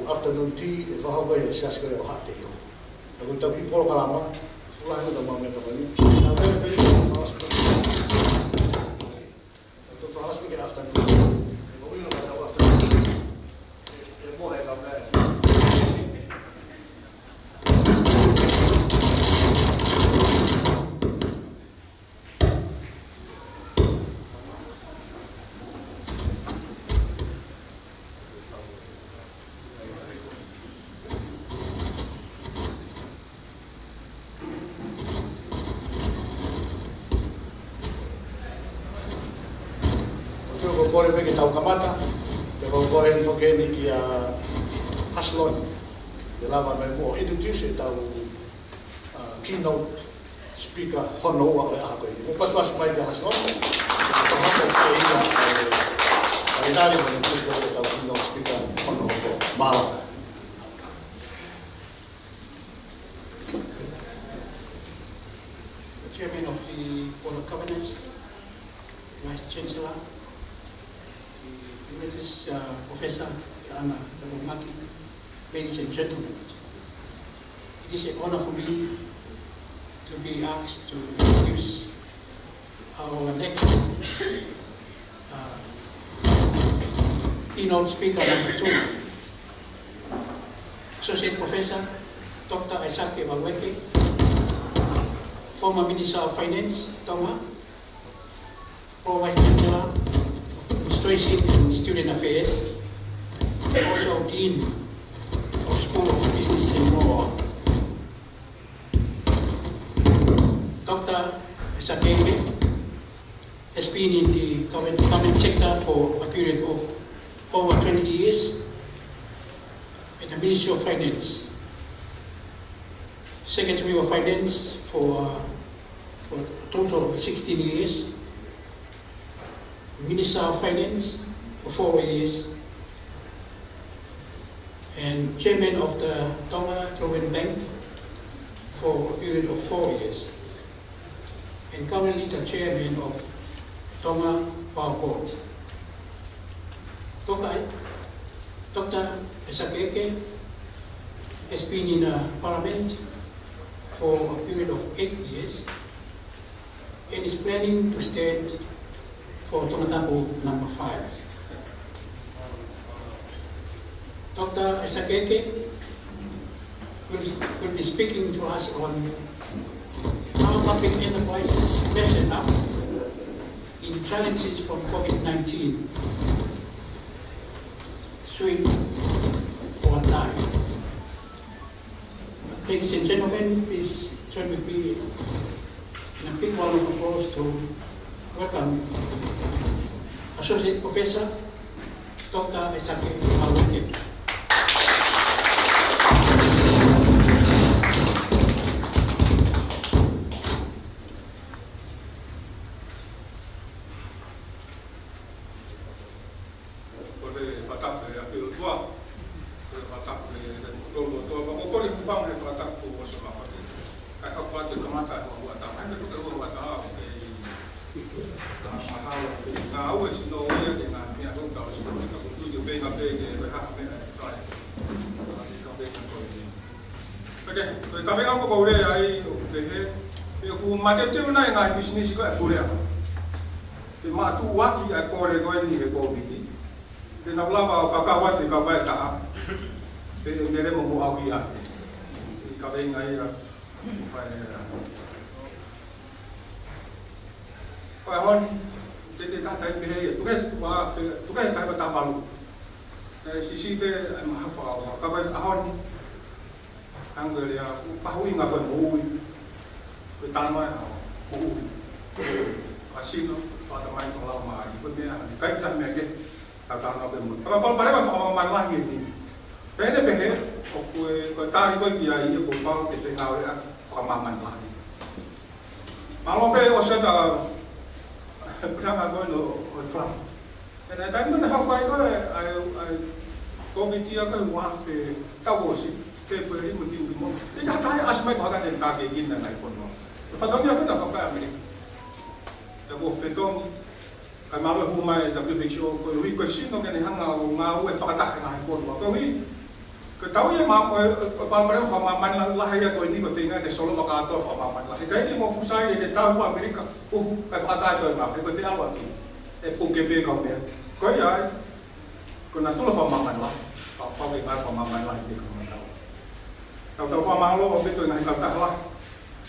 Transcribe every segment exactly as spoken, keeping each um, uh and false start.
Afternoon tea, ʻe fakahoko ʻi he siasi ko ia ʻo Haʻateiho. ʻA ia ko ʻetau kiʻi polokalama, fuʻu lahi ʻetau maʻu meʻatokoni. Tau pele pele ki he fakaʻosi pē. Tau fakaʻosi pē ki he afternoon tea. ʻE moʻui ʻetau afternoon tea. ʻE mohe ʻetau meʻa. ʻOku ou kole pē ke tau kamata, pea ʻoku ou kole heni foki eni kia Haslon, ke lava mai muʻa ʻo introduce ʻetau, uh, keynote speaker hono ua ʻo e ʻaho ko eni. Mou pasipasi mai kia Haslon. Fakahoko ʻe ia ʻa e, ʻa e tali mo e introduce ʻetau keynote speaker hono ua. Mālō. The Chairman of the Board of Governors, Vice Chancellor, the Emeritus, uh, Professor Taʻana Tavumaki, ladies and gentlemen, it is an honor for me to be asked to introduce our next, uh, keynote speaker number two, Associate Professor Doctor Aisake Malueke, former Minister of Finance, Tonga, Pro Vice Chancellor of Administration and Student Affairs, also Dean of School of Business and Law. Doctor Aisake has been in the government, government sector for a period of over twenty years at the Ministry of Finance. Secretary of Finance for, uh, for a total of sixteen years. Minister of Finance for four years, and chairman of the Tonga Development Bank for a period of four years, and currently the chairman of Tonga Power Board. Doctor, Doctor Aisake Eke has been in, uh, Parliament for a period of eight years and is planning to stand for Tongatapu number five. Doctor Aisake Eke will, will be speaking to us on how public enterprises measure up in challenges from COVID nineteen, swim or die. Ladies and gentlemen, please join with me in a big round of applause to welcome Associate Professor Doctor Aisake Malueke. Ko e fakatapu ki he ʻAfio ʻOtua. Ko e fakatapu ki he ʻOtua, ʻOtua. Pea ʻoku ou kole hūfanga he fakatapu kuo ʻosi ʻo Mafake. Kae ʻoua te u kamata he ua ua taha. He ʻoku ʻi ai e ua ua taha, ʻoku ʻi ai e ngaahi mahalo, ngāue sino ia, ke ngaahi meʻa ʻoku tau sino, ka ʻoku ou tui ʻoku feinga pē ke ʻi ai ha meʻa ʻe fai. Ka feinga ko eni. Pea ko e kaveinga ʻoku ou lea ai ʻoku pehē, he ʻoku mateuteu nai e ngaahi pisinisi ko ē ʻa e puleʻanga ke mātuʻaki ʻa e kole ko eni he Kōviti. Te nau lava ʻo kakau atu ʻi he kaveinga ʻe taha, pe ʻe mele mo mo au ia. ʻI he kaveinga ia, ʻoku fai ʻe ia. Ko e ʻaho ni, te te tatai pehē ia, tuku ke, ua, fe, tuku ke tahi fata valu. ʻE siʻisiʻi pē ʻa e mahafa ʻa, ka ko e ʻaho ni, tangu e lea, ʻoku mahuʻinga ko e moʻui. Ko e talanoa ʻo e ʻaho, moʻui. Moʻui. ʻA e sino, fakatamai, fakalaumālie. Ko e meʻa, ʻikai ke ʻi ai ha meʻa kehe, tau talanoa pē moʻui. Pea ko e palopalema fakamāmani lahi eni. Pea ne pehē, ʻoku, ko e tali ko ē ki ai, ʻoku pau ke fengāueʻaki fakamāmani lahi. Mālō pē ʻosi ʻa e puleʻanga ko eni ʻo, ʻo Trump. He naʻe taimi naʻe hoko ai ko ē ʻa e, ʻa e Kōviti ia ko ē ua afe, taʻu ʻosi, Fēpueli mo Tinu mo. ʻIkai ha taha ʻasi mai ko e hanga ʻo tākiekina e ngaahi fonua. Ko e fatongia fena fafai ʻAmelika. Pea kuo fetongi, kae mālō e hū mai e W H O, koeʻuhi ko e sino ke ne hanga ʻo ngāue fakataha e ngaahi fonua. Koeʻuhi, Ko e tau ia ma, ʻo e, ʻo e palopalema fakamāmani lahi ia ko eni ko e feinga ke solova kātoa fakamāmani lahi. He ʻikai ke mo fuʻu sai ke tau ko ʻAmelika, uhu, ʻe fakataha e toenga, he ko e feinga ʻaki e puke pē kau meʻa. Ko ia ai, ko e natula fakamāmani lahi, pau, pau ke ngāue fakamāmani lahi pē kau meʻa tau. Tau tau fakamālō ʻaupito e ngaahi kautaha lahi.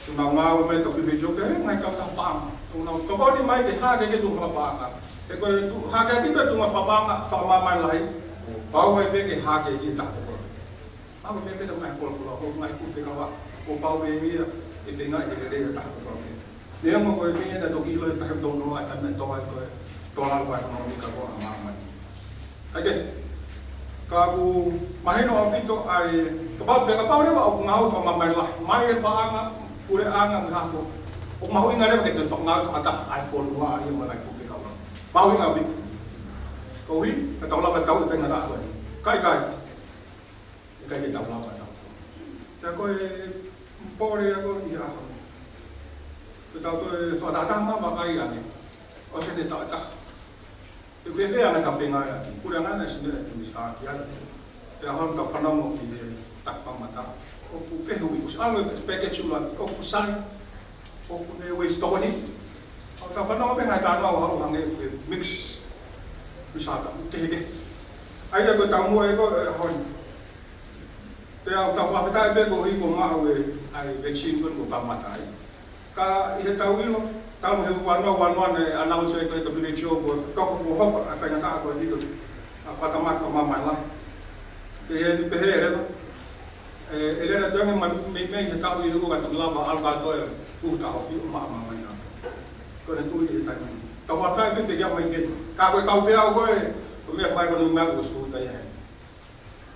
ʻOku nau ngāue mai ʻa e W H O pea mo e ngaahi kautaha paʻanga. ʻOku nau tokoni mai ke hākeakiʻi e tuʻunga fakapaʻanga. He ko e tuʻu, hākeakiʻi ko e tuʻunga fakapaʻanga, fakamāmani lahi, ʻoku pau ai pē ke hākeakiʻi e taha kotoa pē. Pau pē pē ngaahi folofola, ko e ngaahi kupu fekava, ʻoku pau pē ia ke feinga ke lelei e taha kotoa pē. Neongo ko e meʻa naʻe toki ʻilo he taha tonu ai, taimi naʻe tō ai ko e tō lalo fakaʻekonōmika ko ē ʻa māmani. ʻAi ke, ka ʻoku mahino ʻaupito ai, kapau, pea kapau leva ʻoku ngāue fakamāmani lahi, mai e paʻanga, puleʻanga mo e hā fua, ʻoku mahuʻinga leva ke toe fakangāue fakataha ʻa e fonua ia mo e ngaahi kupu fekava. Mahuʻinga ʻaupito. Koeʻuhi, ka tau lava tau e feinga tā ko ē. Kai kai. ʻIkai ke tau lava tau. Pea ko e pole ia ko ē ʻi he ʻaho ni. Ko e tau toe fakataha mai vakai ange. ʻOsi eni e taʻu ʻe taha. ʻOku fēfē ʻa e ngaahi feinga ia ki he puleʻanga naʻe sino e te mista ki ai. Pea holo tau fanongo ki he taʻu kamata. ʻOku fehuʻi, ʻosi ʻalu e package ʻuluaki, ʻoku sai, ʻoku ne waste tokoni. ʻOku tau fanongo pē ngaahi talanoa ʻo hangē ʻoku mix. Misa ka, kehekehe. ʻA ia ko e taumuʻa ē ko e ʻaho ni. Pea ʻoku tau fakafetaʻi pē koeʻuhi ko e maʻu e, ʻa e vaccine ko eni kuo kamata ai. Ka ʻi heʻetau ʻilo, talu he ua noa ua noa naʻe announce ai ko e W H O ko e toko kuo hoko ʻa e faingataʻa ko eni ko e fakatamaki fakamāmani lahi. Pehē, pehē leva. ʻE, ʻe lele atu ange mei, mei, mei he taʻu ʻe ua ka toki lava ʻalu kātoa e puhu taʻofi ʻo maʻu māmani ʻaupito. Ko ʻene tui he taimi ni. Tau fakafetaʻi pē teʻeki ai mai ke. Ka ko e kau pē au ko e, ko e meʻa fakaʻekonōmika ʻoku ou sio ki ai.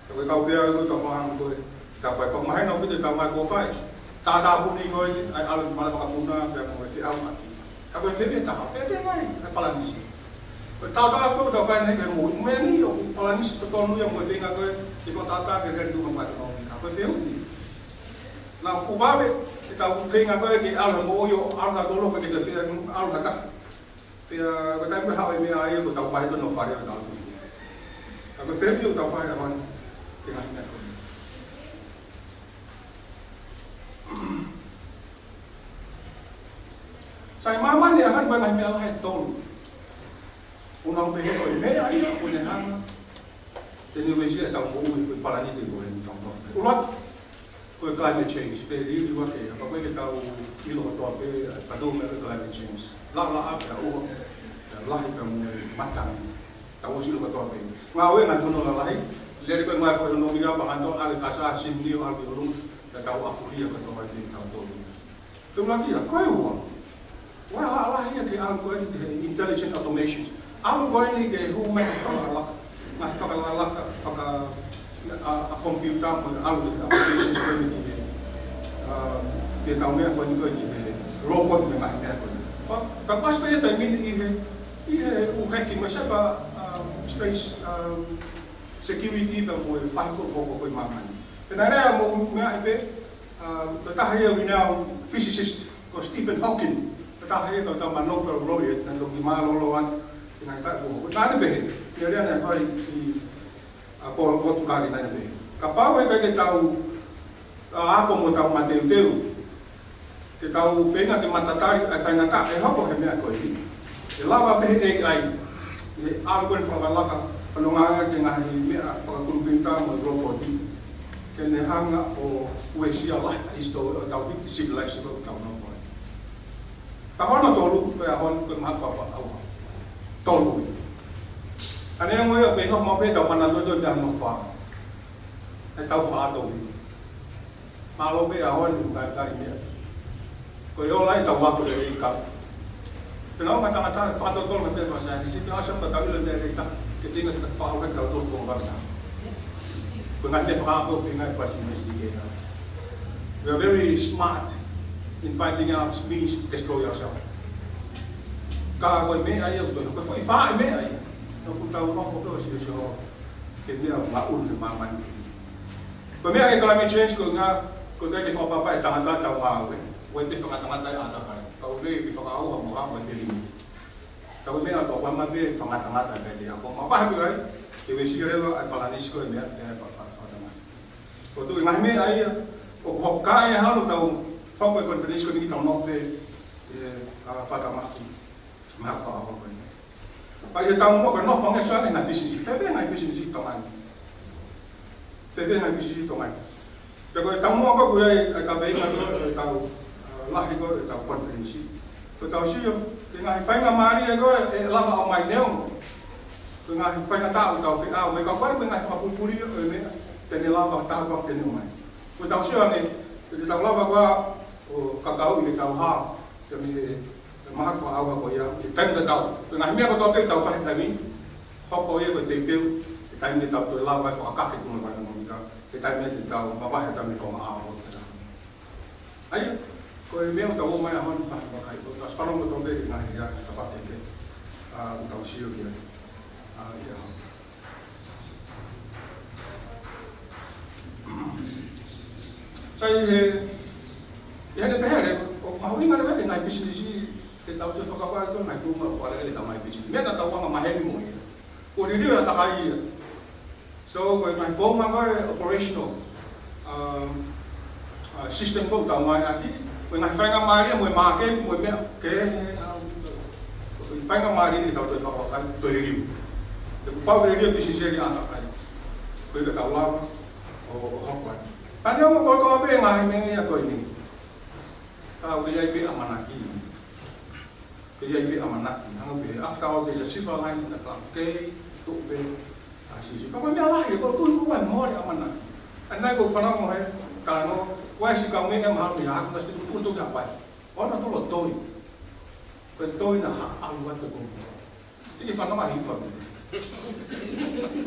Ka ko e kau pē au ko e tau fānau ko e, tau fai, pea mahino ʻaupito ʻetau ngāue kuo fai. Tātāpuni ko eni, ʻa e ʻalu ki malanga vakapuna, pea mo e feʻauaki. Ka ko e fēfē taha, fēfē mai, ʻa e palanisi. Ko e tautau ko ē ʻoku tau fai ʻanenai ke mo, meʻa ni ʻoku palanisi totonu ia mo e feinga ko ē, ke fakatātā ke lele tuʻunga fakaʻekonōmika. Ko e fehuʻi. Naʻa fuʻu vave, ʻetau feinga ko ē ke ʻalu he moʻui ʻo ʻalu ha tolo, ko e ke te feinga ʻalu ha taha. Pea ko e taimi ko ē haʻu e meʻa ia ko ʻetau pae tonu fale ʻo tau tui. Ka ko e fehuʻi ʻoku tau fai ʻaho ni, ke ngaahi meʻa ko ē. Sai māmani ʻaho ni ko e ngaahi meʻa lahi ʻe tolu. ʻOku nau pehē ko e meʻa ia, ʻoku ne hanga. Te ne uesia ʻetau moʻui he foʻi palanite ko eni ʻoku tau nofo ai. ʻUluaki, ko e climate change, feliuliuaki, ʻa ia ko ē ke tau ʻilo kotoa pē, ʻa e patu meʻa ko e climate change. Laʻalaʻā pea ʻuha, pea lahi pea mo e matangi. Tau ʻosi ʻilo kotoa pē. Ngāue ngaahi fonua lalahi, lele ko e ngaahi fonua mika pahanto, ʻalu e kasa, sini ʻo ʻalu ki ʻolunga, pea tau ʻafuhia kotoa ai pē tau tolu. Pea ʻuluaki ia, ko e ua. Ua hala ia ke ʻalu ko eni ki he intelligent automations. ʻAlu ko eni ke hū mai e fakalakalaka, ngaahi fakalakalaka, faka, ʻa, ʻa computer mo e ʻalu ki he applications ko eni ki he, ʻa, ki he tau meʻa ko eni ko ē ki he robot mo e ngaahi meʻa ko ē. Pea, pea ʻosi pē ia taimi ni ʻi he, ʻi he ʻū hacking mo e cyber, ʻa, space, ʻa, security pea mo e faiko ko ē ko ē ʻi māmani. Pea naʻe lea mo e meʻa ʻi pē, ʻa, ko e taha ia renowned physicist ko Stephen Hawking, ko e taha ia kau tama Nobel laureate, naʻe toki mālōlō atu ʻi he ngaahi taʻu kuo hoko. Naʻa ne pehē, ʻi he lea naʻe fai ʻi, ʻa, Pō-, Pōtukale naʻa ne pehē. Kapau ʻe ʻikai ke tau, ʻa, ako mo tau mateuteu, ke tau feinga ke matatali ʻa e faingataʻa ʻe hoko he meʻa ko eni. ʻE lava pē he A I, ʻe ʻalu ko eni fakalakalaka, ʻo ngāueʻaki e ngaahi meʻa fakakompiuta mo e robot, ke ne hanga ʻo uesia lahi ʻa e hisitōlia ʻo tau hiki civilization ʻo tau nofo ai. Pea ko hono tolu, ko e ʻaho ni, ko e maha fafa ʻauha. Tolu ia. Ka neongo ia, pea nofo maʻu pē tau mana toto pea nofo. ʻE tau faʻa tolu. Mālō pē ʻaho ni ʻoku kali kali meʻa. Ko e ola ʻetau ako lelei ka. Fenau ma tangata fakatotolo meʻa fakasaienisi, pea ʻosi pē tau ʻilo meʻa lelei ta, ke feinga ke faʻa ʻalu ʻetau tolu fo ma ta. Ko e ngaahi meʻa fakaako feinga e pasi mesti ke ia. We are very smart in finding out means to destroy ourselves. Ka ko e meʻa ia ʻoku toe, ko e foʻi faʻahi meʻa ia. ʻOku tau nofo pē ʻo sio sio. Ke meʻa ʻoku ngaʻunu he māmani. Ko e meʻa ʻa e climate change ko e ngaahi, ko e ngaahi fakapapauʻi ʻe he tangata ʻetau ngāue. ʻOku ʻi ai pē fakangatangata ʻi ʻātakai. Ka ʻoku ʻi ai pē fakaʻauha mo ha mo e te limit. Ka ko e meʻa ʻoku ʻomai pē fakangatangata ʻe te ako. Mavahe pē ai, ke uesia leva ʻa e palanisi ko e meʻa, ʻe pa fa-, fakatamaki. Ko e tuʻu ʻi he ngaahi meʻa ia, ʻoku hoko ai e hano tau hoko e konifelenisi ko eni ke tau nofo pē, ʻi he, ʻa, fakatamaki. Mahalo fakaʻoho ko eni. Pea ʻi he taumuʻa ko e nofo ange ʻo sio ange ngaahi pisinisi. Fēfē ngaahi pisinisi ʻi Tonga ni. Fēfē ngaahi pisinisi ʻi Tonga ni. Pea ko e taumuʻa ko ē ʻoku ʻi ai e kaveinga ko ē ʻetau, ʻa, lahi ko ē ʻetau konifelenisi. Ko ʻetau sio ki he ngaahi faingamālie ko ē ʻe lava ʻo ʻomai neongo ko e ngaahi faingataʻa ʻoku tau feʻao mo e kakai mo e ngaahi fakapupuli ʻo e meʻa te ne lava, taha ko ē te ne ʻomai. Ko ʻetau sio ange, te tau lava koā ʻo kakauʻi ʻetau hā, pea mei he, he mahaki fakaʻauha ko ia, he taimi tatau. Ko e ngaahi meʻa kotoa pē ʻoku tau fai he taimi ni, hoko ia ko e teuteu, he taimi te tau toe lava ai ʻo fakakake tuʻunga fakaʻekonōmika, he taimi te tau mavahe atu mei he konga ʻao ʻo e taha. ʻA ia, ko e meʻa ʻoku tau ō mai he ʻaho ni ʻo fai e vakai, ʻoku tau fanongo kotoa pē ki he ngaahi lea, ka fakeke, ʻa, ʻoku tau sio ki ai. ʻA, ia. Sai he, ʻi heʻene pehē leva, ʻoku mahuʻinga leva ki he ngaahi pisinisi, ke tau toe fakavaʻe atu e ngaahi founga ʻoku fakalele ʻetau ngaahi pisinisi. Meʻa naʻa tau anga maheni mo ia. Kuo liliu e ʻātakai ia. So, ko e ngaahi founga ko ē operational, um, uh, system ko ē ʻoku tau ngāueʻaki, ko e ngaahi faingamālie mo e māketi mo e meʻa, kehe, ʻa, ko e faingamālie ke tau toe fakavaʻe, toe liliu. He kuo pau ke liliu e pisinisi ʻa e ʻātakai. Koeʻuhi ke tau lava ʻo, ʻo hoko atu. Ka neongo kotoa pē ngaahi meʻa ia ko eni, ka ʻoku ʻi ai pē ʻamanaki. Ke ʻi ai pē ʻamanaki, hangē pē, after all, there's a silver lining in the cloud. Kei tuʻu pē ʻa Sīsū. Ka ko e meʻa lahi, ko e tuʻu ʻi ai mole ʻamanaki. ʻA ia naʻe ʻikai ke u fanongo he, ka no, ko e siʻi kau meʻa mahalo ʻe haʻu, na siʻi tuʻu tuʻu ki Haʻapai. ʻO na tolo toi. Ko e toi naʻe haʻu atu ko. Te ke fanongo ai hifo pē.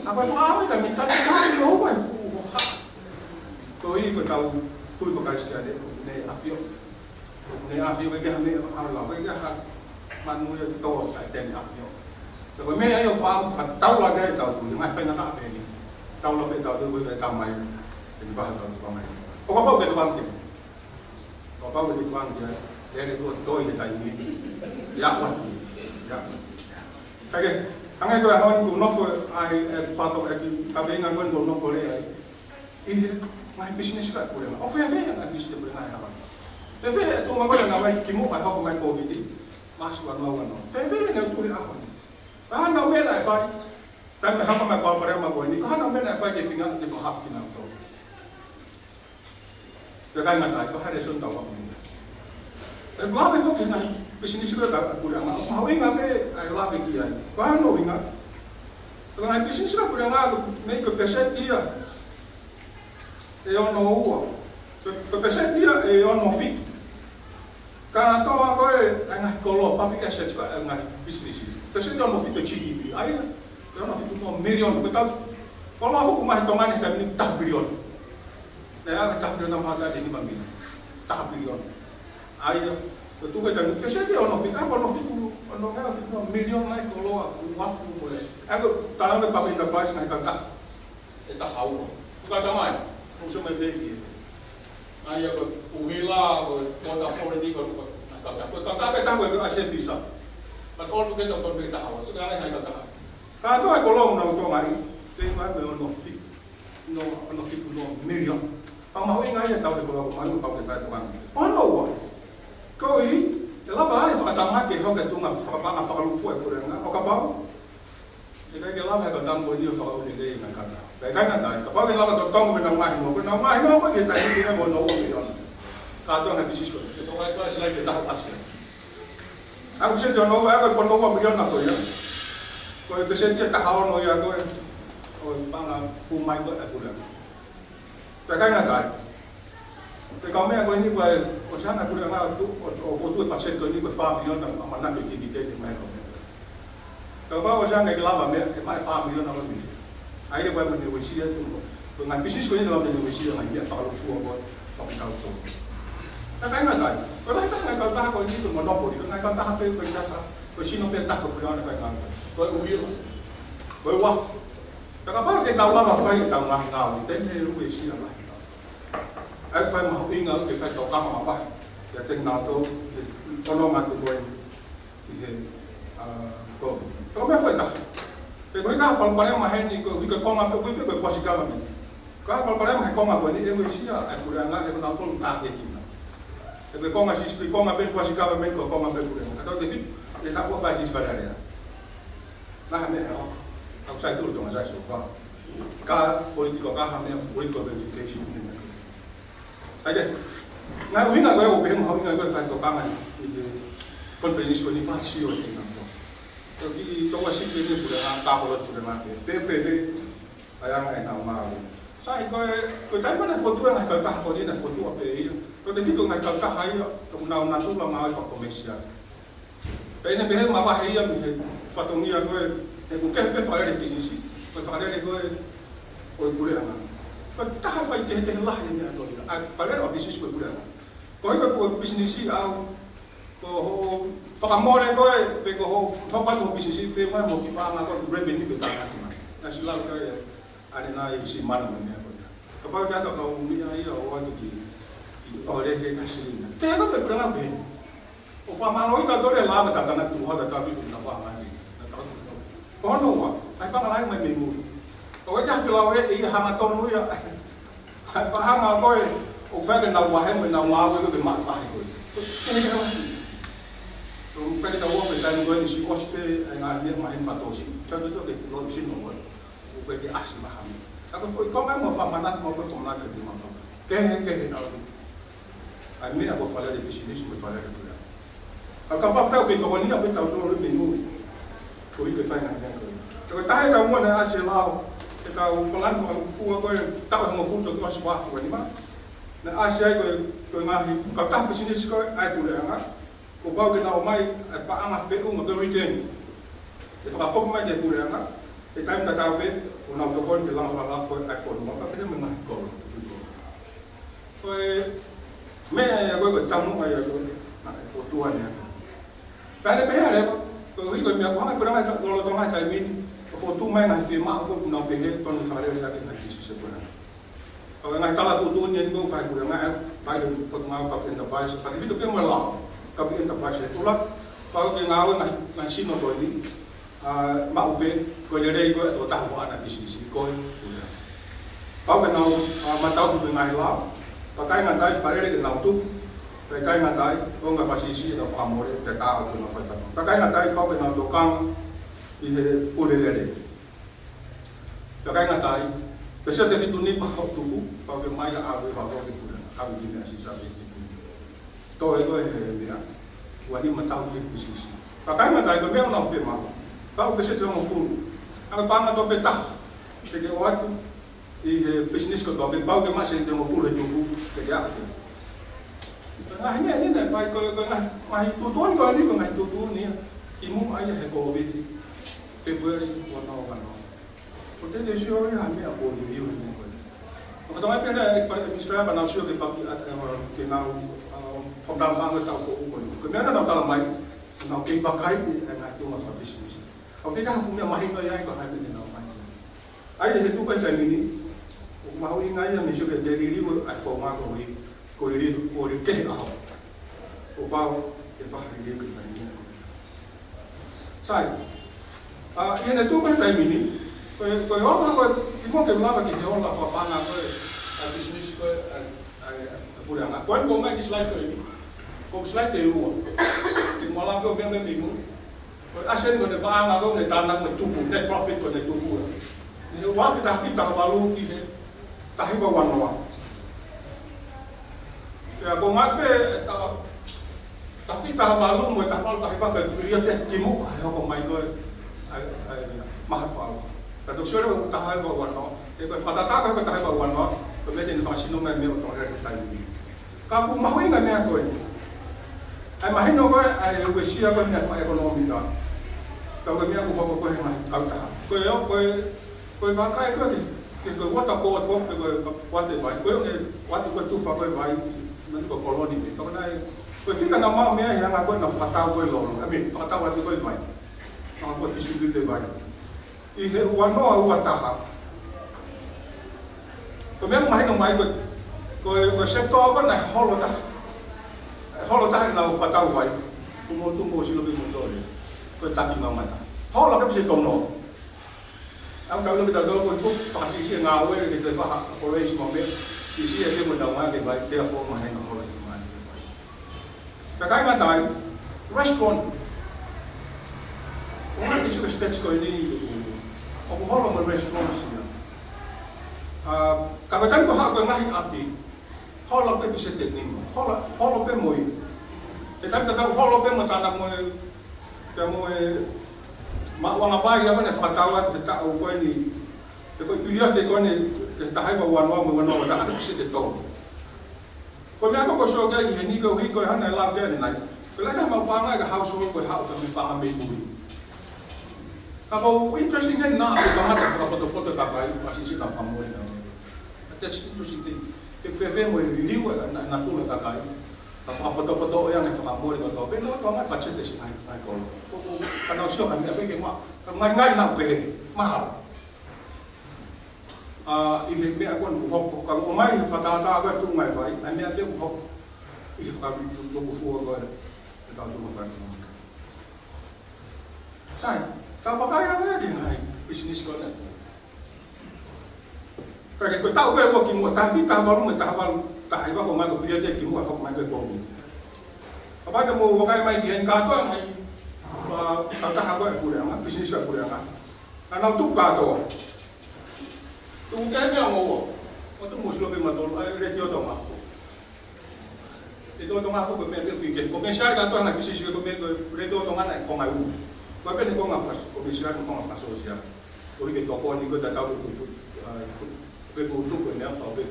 ʻA ko e fakaʻamu ʻi he taimi tatau ʻi loto ʻi he fuʻu hoha. Ko ia ko ʻetau tui faka-Kalisitiane, ʻoku ne ʻafio. ʻOku ne ʻafio, ʻikai ke ha meʻa ʻa e lau, ʻikai ke ha manu ia tō taʻe te ne ʻafio. Pea ko e meʻa ia ʻoku fakaʻamu fakataula ki ai ʻetau tui, ngaahi faingataʻa pē eni. Taula pē ʻetau tui ko e Tamai, ke ne vahe ʻetau tuʻunga mai. ʻO kapau ʻoku ke tukuange ki ai. Kapau ʻoku ke tukuange ki ai, lele tuʻo toi he taimi ni. Ia ʻoatu, ia ʻoatu. Kae kehe, hangē ko e ʻaho ni ʻoku nofo ai e fato e ki kaveinga ko eni ʻoku nofo leva ai. ʻI he ngaahi pisinisi ʻa e puleʻanga. ʻOku fēfē ngaahi pisinisi ʻa e puleʻanga he ʻaho ni. Fēfē e tuʻunga ko ē naʻe ʻomai kimuʻa pea hoko mai e Kōviti, Maʻasi ua noa ua noa. Fēfē ʻenau tuʻu he ʻaho ni. Ko e hā nau meʻa naʻe fai, taimi naʻe hoko mai e palopalema ko eni, ko e hā nau meʻa naʻe fai ke feinga ke fakahaofi kinautolu. Pea ʻikai ngata ai, ko e hā e lēsoni ʻoku tau ako mei ai. ʻE lave foki he ngaahi pisinisi ko ē ʻa e puleʻanga, ʻoku mahuʻinga pē ʻa e lave ki ai. Ko e hā hono ʻuhinga? Ko e ngaahi pisinisi ʻa e puleʻanga, ko e meʻa ko e peseti ia ʻe ono ua. Ko e, ko e peseti ia ʻe ono fitu. Kātoa ko ē ʻa e ngaahi koloa, public assets ko ē ʻa e ngaahi pisinisi. Peseti ʻe ono fitu G D P. ʻA ia, ʻe ono fitu noa miliona. Ko e tau, koloa fuʻu mei Tonga ni he taimi ni taha piliona. Naʻe aʻu ki he taha piliona mā taha nima miliona. Taha piliona. ʻA ia, ko e tuʻu ko ē taimi ni, peseti ʻe ono fitu, ʻa ia ko e ono fitu, ono ngeau fitu noa miliona ʻa e koloa, uafu ko ē. ʻA ia ko e tau ʻa e public enterprise ngaahi kautaha ʻe taha ua. Ko e kautaha mai, ʻoku sio mai pē ki he. ʻA ia ko e ʻuhila, ko e Port Authority, ko e, ko e, ko e, ko e, ko e, ko e, ko e, ko e ʻAsia Visa. But all together, ko e taha ua. So, ko e ngaahi kautaha. Kātoa e koloa ʻoku nau toʻo mai, fēfē ʻe ono fitu. No, ono fitu noa miliona. Pea mahuʻinga ia ʻetau he koloa ko ē ʻoku mau pau ke fai atu ʻa e. ʻO hono ua. Koeʻuhi, ʻe lava ai e fakatamaki ke hoko e tuʻunga fakapaʻanga fakalūkufua ʻa e puleʻanga. ʻO kapau ʻe ʻikai ke lava e kautaha ko eni ʻo fakaʻuliʻi e ngaahi kautaha. Pea ʻikai ngata ai, kapau ʻe lava totongi mei heʻenau ngaahi hingoa, ko ʻenau ngaahi hingoa ko ē ʻi he taimi ni ʻe ono ua miliona. Kātoa e ngaahi pisinisi ko ē. Ko e ngaahi ko ē ʻa Sila ke taha ʻo ʻAsia. ʻA ia ko e peseti ʻe ono ua, ʻa ia ko e pononga miliona ko ia. Ko e peseti ʻe taha ono ia ko ē ʻo e paʻanga hū mai ko ē ʻa e puleʻanga. Pea ʻikai ngata ai. Ko e kau meʻa ko eni ko e ʻosi hanga e puleʻanga ʻo tu-, ʻo, ʻo fokotuʻu e paseti ko eni ko e fā miliona ʻamanaki dividend mai he kau meʻa. Kapau ʻosi hanga ke lava meʻa, ʻe maʻu e fā miliona ʻo e misi. ʻA ia ko e mo ne uesia tu. Ko e ngaahi pisinisi ko eni lava ne uesia, ngaahi meʻa fakalūkufua ko ē, ʻo kitautolu. Pea ʻikai ngata ai. Ko e lahi taha e ngaahi kautaha ko eni ko e monopoly, ko e ngaahi kautaha pē ko e taha, ko e sino pē taha ko e puleʻanga fai ngāue. Ko e ʻuhila. Ko e uafu. Pea kapau ʻe ʻikai ke tau lava fai ʻetau ngaahi ngāue, te ne uesia lahi. ʻA ia ʻoku fai mahuʻinga ʻoku ke fai tokanga mavahe kiate kinautolu he fononga atu ko ē ʻi he, ʻa, Kōviti. Ko e meʻa foʻi ʻe taha. He ko e hā e palopalema heni ko e hā e konga pē ko e, ko e kuasi government. Ko e palopalema he konga ko eni ʻe uesia ʻa e puleʻanga he ko e nau kolu tākekina. He ko e konga sisi, ko e konga pē kuo ʻasi government ko e konga pē puleʻanga. Ka tau tefito, ʻe tapu fai ki Fale Alea. Naʻa ha meʻa ʻe hoko. ʻOku sai tulu Tonga sai so far. Ka political ka ha meʻa, political verification ʻi he meʻa ko ē. Kae kehe, naʻe ʻuhinga ko ē ʻo pehē mo e ʻuhinga ko ē fai tokanga ʻi he conference ko eni fai sio ʻi he nau. Toki tau ʻasi pē ni puleʻanga, ka ko e puleʻanga pē. Pē fēfē, ʻa e anga ʻenau ngāue. Sai ko e, ko e taimi ko ē naʻe fokotuʻu e ngaahi kautaha ko eni naʻe fokotuʻu pē ia. Ko e tefito ngaahi kautaha ia, ʻoku nau natula ngāue fakakomēsiale. Pea ʻi heʻene pehē mavahe ia mei he fatongia ko ē, he ʻoku kehe pē fakalele pisinisi, ko e fakalele ko ē ʻo e puleʻanga. Ko e taha faikehekehe lahi ʻi he meʻa ko ia, ʻa e fakalele ʻo e pisinisi ko e puleʻanga. Ko e ko e pisinisi ʻaʻau, ko hoʻo fakamole ko ē, pe ko hoʻo, hoʻo patu hoʻo pisinisi, feʻunga mo e kiʻi paʻanga ko e revenue ke tānaki mai. Naʻe ʻosi lau ko ē, ʻanenai ʻi Simana mo e meʻa ko ia. Kapau ke ʻata kau meʻa ia ʻo ʻoatu ki, ki ʻo lele ka silina. Te heka pē puleʻanga pē. ʻO fakamālō ʻi ka tole la me tatana tu hata tabi tu na fa mai. Na tau tu. Ko hono ua, ʻai panga lai mai mei muli. ʻO e ka fila ʻe ia hanga tonu ia. ʻAi panga ko ē, ʻo fai ke nau vahe mo nau ngāue ko e maʻu vahe ko ē. So, ke he ke hanga. So, pea ke tau ʻofa ʻi taimi ko eni si ʻosi pē, ʻai ngā meʻa mai fatosi. Ka tō tō ke lo sino ko ē. ʻO pē ke ʻasi maha mi. Ka ko e foʻi konga mo fakamanatu mo ko e fakamanatu ke te mapa. Kehe, kehe ʻaupito. ʻA e meʻa ko e fakalele pisinisi mo e fakalele puleʻanga. Ka ka fakatau ke tokoni ia pē tau tolo mei muli. Ko e ke fai ngaahi meʻa ko ē. Ka ko e taha e taumuʻa naʻe ʻasi e lao, ke tau palani fakalukufua ko e taʻu ʻe hongofulu toki ʻosi fā fua nima. Naʻe ʻasi ai ko e, ko e ngaahi, kautaha pisinisi ko ē ʻa e puleʻanga. Kuo pau ke nau ʻomai ʻa e paʻanga feʻunga ko e return. ʻE fakafoki mai ki he puleʻanga, he taimi tatau pē, ʻo nau tokoni ke langa fakalaka ko ē ʻa e fonua, pea pehē mo e ngaahi kolo. Ko e meʻa ia ko ē, ko e taumuʻa ia ko ē, naʻe fokotuʻu ai ʻa e. Pea ne pehē leva, koeʻuhi ko e meʻa ko e hanga ʻe he puleʻanga ʻi he lolotonga ʻo e taimi ni, ʻo fokotuʻu mai ngaahi fiemaʻu ko ē ʻoku nau pehē, tonu fakalele ʻaki e ngaahi pisinisi ʻa e puleʻanga. Ko e ngaahi tala tuʻutuʻuni eni ko ē fai puleʻanga, ʻa e fai ʻe he Potungāue Public Enterprise, fati fito pē mo e lao, Public Enterprise he tula, pau ke ngāue ngaahi, ngaahi sino ko eni, ʻa, maʻu pē, ko e lelei ko ē ʻa e tokotaha ʻoku ʻi ai ʻana pisinisi, ko e puleʻanga. Pau ke nau, ʻa, matau mo e ngaahi lao, pea ʻikai ngata ai fakalele ke nau tupu, pea ʻikai ngata ai, ko e ngaahi fakafisinisi ʻenau fakamole, pea tā ʻo nau fai fatu. Pea ʻikai ngata ai, pau ke nau tokanga, ʻi he pule lelei. Pea ʻikai ngata ai, pea sio te fitu ni pea hoʻo tuku, pau ke mai ʻa ʻave fafo ke pule, ʻave ki meʻa si sa pisi fitu ni. Tō e ko e he meʻa, ua ni matau ʻi he pisinisi. Pea ʻikai ngata ai, ko e meʻa ʻoku nau fiemaʻu. Pau ke sio te hongofulu. ʻA e paʻanga tō pē taha, te ke ʻoatu, ʻi he pisinisi ko ē pau ke maʻu sēniti ʻe hongofulu he tuku, te ke ʻave. Ko e ngaahi meʻa ni naʻe fai ko e, ko e ngaahi, ngaahi tuʻutuʻuni ko eni, ko e ngaahi tuʻutuʻuni ia. Kimuʻa ia he Kōviti, Fēpueli ua noa ua noa. Ko e te te sio ia ha meʻa ko e liliu he meʻa ko ē. Ko e tō mai pē ʻe he Minisitā pea nau sio ke papi, ʻa, ʻa, ke nau, ʻa, fakamatala pē ʻa e tau foʻou ko ē. Ko e meʻa naʻa nau tala mai, nau kei vakai ʻi he ngaahi tuʻunga fakapisinisi. ʻOku ʻikai ha fuʻu meʻa mahino ia ʻi he ko e hā e meʻa naʻa nau fai. ʻA ia he tuʻu ko ē he taimi ni, ʻoku mahuʻinga ia mei sio ke te liliu ʻa e founga ko ē, ko e liliu, ko e liliu kehe ʻaho. Kuo pau ke fakaliliu ke nai meʻa ko ē. Sai, ʻa, ʻi heʻene tuʻu ko ē he taimi ni, ko e, ko e ola ko ē, kimuʻa ke lava ki he ola fakapaʻanga ko ē, ʻa e pisinisi ko ē, ʻa, ʻa, ʻa e puleʻanga. Ko eni ʻoku ʻomai ki he slide ko eni, ko e slide ʻe ua. Ke mala ko e meʻa mei mui. Ko e ʻasi eni ko ʻene paʻanga ko ē ʻoku ne tānaki mo e tupu, net profit ko ʻene tupu. Mei he ua afe taha fitu taha valu ki he taha hiva ua noa. Pea ko e ngaahi pē, taha, taha fitu taha valu mo e taha valu taha hiva ko e piliate kimuʻa he hoko mai ko ē, ʻa e, ʻa e, maha fau. Ka toki sio leva ko e taha hiva ua noa. ʻE ko e fakatātā ko e taha hiva ua noa, ko e meʻa te ne fakasino mai meʻa ʻo Tonga he taimi ni. Ka ʻoku mahuʻinga e meʻa ko eni. ʻA e mahino ko ē, ʻa e uesia ko ē meʻa fakaʻekonōmika. Ka ko e meʻa ʻoku hoko ko ē he ngaahi kautaha. Ko e, ko e, ko e vakai ko ē ke, ke ko e water board foki pe ko e water vai. Ko e ʻoku ne ʻoatu ko ē tufa ko ē vai, mani ko e koloni ni. Ka ko e naʻe, ko e fika naʻa mau meʻa he anga ko ē naʻa fakatau ko ē lolo. I mean, fakatau atu ko ē vai. Naʻa fakadistribute vai. ʻI he ua noa ua taha. Ko e meʻa ʻoku mahino mai ko e, ko e, ko e sector ko ē naʻe holo taha. Holo taha naʻa nau fakatau vai. Ko mo tumo silo pe mo tole. Ko e taki mamata. Holo ke pise tono. ʻA Tau lau pē tautolu ko e fuʻu fakasiʻisiʻi e ngāue ke toe fai ha operation mo e meʻa. Siʻisiʻi e te mo tau ngā ke vai, therefore, mahino hola ki mai. Pea ʻikai ngata ai, restaurant. ʻOku ʻi ai e kiʻi state ko eni, ʻoku holo mo e restaurant ia. ʻA, ka ko e taimi ko ē haʻu ko ē ngaahi ʻapi, holo pē peseti ʻe nima. Holo, holo pē mo ia. He taimi tatau holo pē mo e tana mo e, pea mo e maʻuʻanga vai ia ko ē naʻe fakatau atu he taʻu ko eni, he foʻi pilioti ko eni, he taha hiva ua noa mo e ua noa, taʻu peseti ʻe tolu. Ko e meʻa ko ē ʻoku ou sio ki ai heni koeʻuhi ko e hā naʻe lave ki ai ʻanenai. Ko e lahi taha e maʻu paʻanga ʻa e household ko ē haʻu pē mo e paʻanga mei muli. Ka ʻoku interesting heni naʻa ke kamata fakapotopoto e kakai, fakasiʻisiʻi naʻa fakamole naʻa. That's interesting thing. Ke fēfē mo e liliu ʻa e, naʻa, naʻa tula kakai. Naʻa fakapotopoto ʻo e anga e fakamole kotoa pē, naʻa toʻo ange patiseti siʻi ʻai, ʻai kolo. Ko, ko, ka naʻa sio ka meʻa pē ke ma, ka ngalingali naʻa pehē, mahalo. ʻA, ʻi he meʻa ko eni ʻoku hoko, ka ʻomai he fakatātā ko ē tuʻunga e vai, ʻa e meʻa pē ʻoku hoko, ʻi he fakalūkufua ko ē, ʻetau tuʻunga fakaʻekonōmika. Sai, tau vakai ange ki he ngaahi business ko eni. Ka ko e taʻu ko ē ua kimuʻa, taha fitu, taha valu, mo e taha valu, taha hiva ko e ngaahi pilioti kimuʻa, hoko mai ko e Covid. Kapau te mou vakai mai ki heni kātoa e ngaahi, ʻa, kautaha ko ē puleʻanga, business ko ē puleʻanga. Naʻa nau tupu kātoa. Tuku ke meʻa mo ua. ʻO tuku mo sio pē mautolu, ʻa e Letiō Tonga. Letiō Tonga foki ko e meʻa ke pike. Ko e meʻa siʻi kātoa ngaahi business ko e meʻa ko e Letiō Tonga naʻe konga ʻe ua. Ko e pē ʻene konga faka-, ko e meʻa siʻi ko e konga fakasōsiale. Koeʻuhi ke tokoni ko e tatau ko e tupu, ʻa, ko e tupu ko e meʻa pau pē.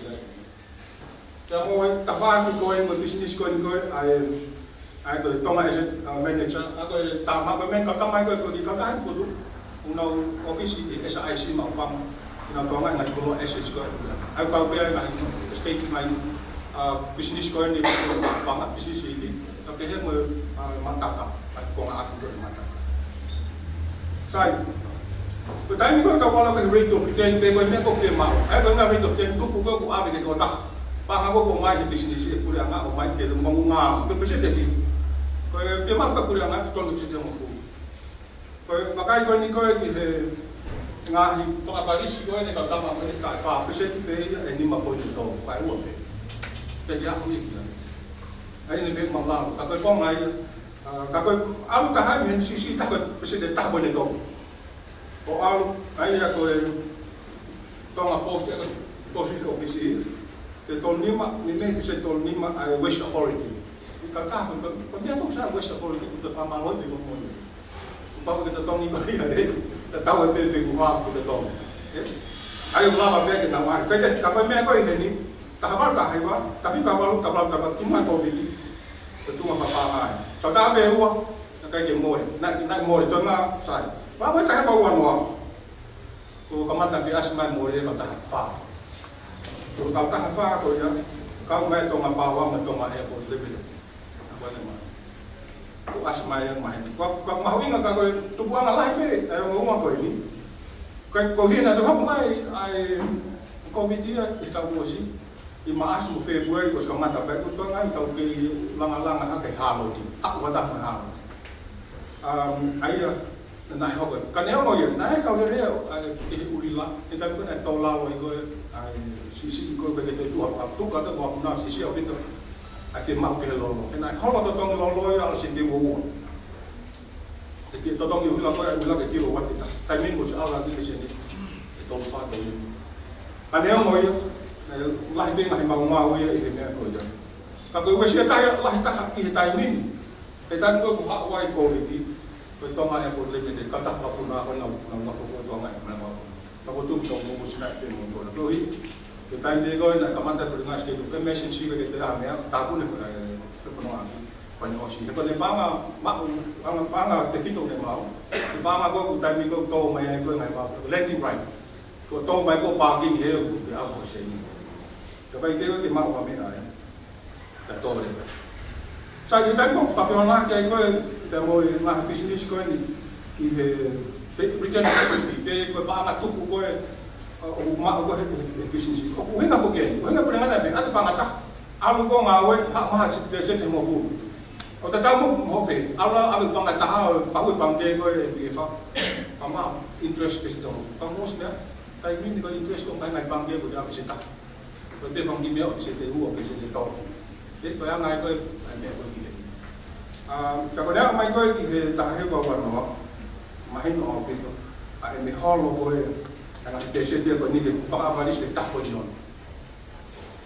Pea mo e tafaʻaki ko ē, mo e business ko eni ko ē, ʻa e, ʻa e ko e Tonga Asset, uh, Manager, ʻa ko e tama ko ē meʻa ka tamai ko ē ko e kiʻi kautaha ʻi Futu, ʻoku nau ʻōfisi ʻi S I C Maʻufanga, ʻi he Tonga ngaahi koloa assets ko ē. ʻA ia kau pē ʻa e ngaahi state mai, uh, business ko eni Maʻufanga, business ʻi, ka pehē mo e, uh, Mataka, ʻa e konga ʻaku ko ē Mataka. Sai. Ko e taimi ko ē ʻoku tau ʻalu ki he rate of return, pe ko e meʻa ʻoku fiemaʻu. ʻA ia ko e meʻa rate of return tupu ko ē ʻoku ʻave ki he tokotaha. Paʻanga ko ē ʻoku ʻomai he business ʻe he puleʻanga ʻomai ke mongunga, pe peseti ʻe fiha. Ko e fiemaʻu ʻe he puleʻanga, totonu peseti ʻe hongofulu. Ko e vakai ko eni ko ē ki he ngaahi fakapalisi ko ē ʻene kau tama ko ē ʻe taha fā peseti pē ia ʻe nima poini tolu, fā ua pē. Te ke aʻu ia ki ai. ʻA ia ʻene pē maʻu lalo. Ka ko e konga ia, ʻa, ka ko e ʻalu taha mei he siʻisiʻi taha ko e peseti ʻe taha poini tolu. ʻO ʻalu, ʻa ia ko e Tonga Post, ʻa e Post Office, ke tolu nima, ni me pise tolu nima, ʻa e Waste Authority. ʻI ka taha, ko, ko e meʻa ko ē ʻoku sai Waste Authority, ʻoku te fakamālō pē ko moʻoni. ʻOku pau ke totongi ko ia lelei, tatau ai pē pe ko e hā ʻoku totongi. ʻE? ʻA ia ʻoku lava pē ke nau ʻai. Ka ke, ka ko e meʻa ko ē ʻi heni, taha valu, taha hiva, taha fitu, taha valu, taha valu, taha valu, kimuʻa Covid. Ko e tuʻunga fakapaʻanga ia. Ka taha pē ua, naʻe ʻikai ke mole. Naʻe, naʻe mole, toenga sai. Pea ko e taha hiva ua noa. Kuo kamata ke ʻasi mai mole e kautaha fā. Ko e kautaha fā ko ia, kau mai Tonga Power mo Tonga Airport Limited. Ko ʻene mai. Kuo ʻasi mai ia mai. Ko, ko e mahuʻinga ka ko e tupuʻanga lahi pē, ʻa e ongo uma ko eni. Ko, ko e hina tu hapo mai, ʻa e Covid ia, ʻi he taʻu kuo ʻosi. ʻI Maʻasi mo Fēpueli, kuo ʻosi kamata pē, ko e tuʻunga ʻi he taʻu kei langalanga hake hāloti. Haʻu fata mo hāloti. Um, ʻa ia, naʻe hoko. Ka neongo ia, naʻe kau lelei ʻa e, ʻa e, ʻi he ʻuhila, he taimi ko ē naʻe tō lalo ai ko ē, ʻa e, siʻisiʻi ko ē, ke te tuʻa, ka tuka te ua kuna siʻisiʻi ʻaupito, ʻa e fiemaʻu ke he lolo. He naʻe holo totongi lolo ia, ʻo seni ua ua. Ke ke totongi ʻuhila ko ē, ʻuhila ke kilovati taha. Taimi ni kuo ʻosi ʻalu ki he seni, ʻe tolu fā tolu nima. Ka neongo ia, naʻe lahi pē ngaahi maumau ia ʻi he meʻa ko ia. Ka ko e uesia taha ia, lahi taha ʻi he taimi ni. He taimi ko ē kuo haʻu ai Covid, ko e Tonga Airport Limited, kautaha vakapuna ko ē naʻa, naʻa, naʻa fakafoki Tonga e meʻa ko ē. Naʻa ko e tuʻu tau mo sina te mo ko ē. Koeʻuhi, ko e taimi ko ē naʻe kamata ko e ngaahi state of emergency ke te ʻa meʻa, tāpuni, ē, fefanoaki, pane ʻosi. He pane paʻanga, maʻu, paʻanga, paʻanga tefito ne maʻu. He paʻanga ko ē ko e taimi ko ē tō mai ai ko ē ngaahi paʻanga, landing right. Ko e tō mai ko ē parking he, ke ʻave ko ē seni. Ka ʻikai ke, ke maʻu ha meʻa ai. Ka tole. Sai, ʻi he taimi ko ē fakafehoanaki ai ko ē, pea mo e ngaahi business ko eni, ʻi he, he return equity, pe ko e paʻanga tupu ko ē, ʻa, ʻoku maʻu ko ē he, he, he business. ʻOku ʻuhinga foki eni, ʻuhinga puleʻanga pē, ʻa e paʻanga taha. ʻAlu ko ē ngāue, ha, maha siʻi peseti ʻe hongofulu. ʻO tatau mo, mo hope, ʻalu ʻave paʻanga taha, ʻo paʻu e pangikē ko ē, ʻe pē fā. Ka maʻu interest peseti hongofulu. Ka mou ʻosi meʻa, taimi ni ko e interest ko e ngaahi pangikē ko e ʻapi seta. Ko e pē fanga kiʻi meʻa ʻo peseti ua, peseti tolu. Pea ko e anga ia ko e, ʻa e meʻa ko ē ki heni. ʻA, ka ko e ʻomai ko ē ki he taha hiva ua noa, mahino ʻaupito ʻa e meʻa holo ko ē, ʻa e ngaahi peseti ko eni ke panga ʻavalisi ke taha poini ono.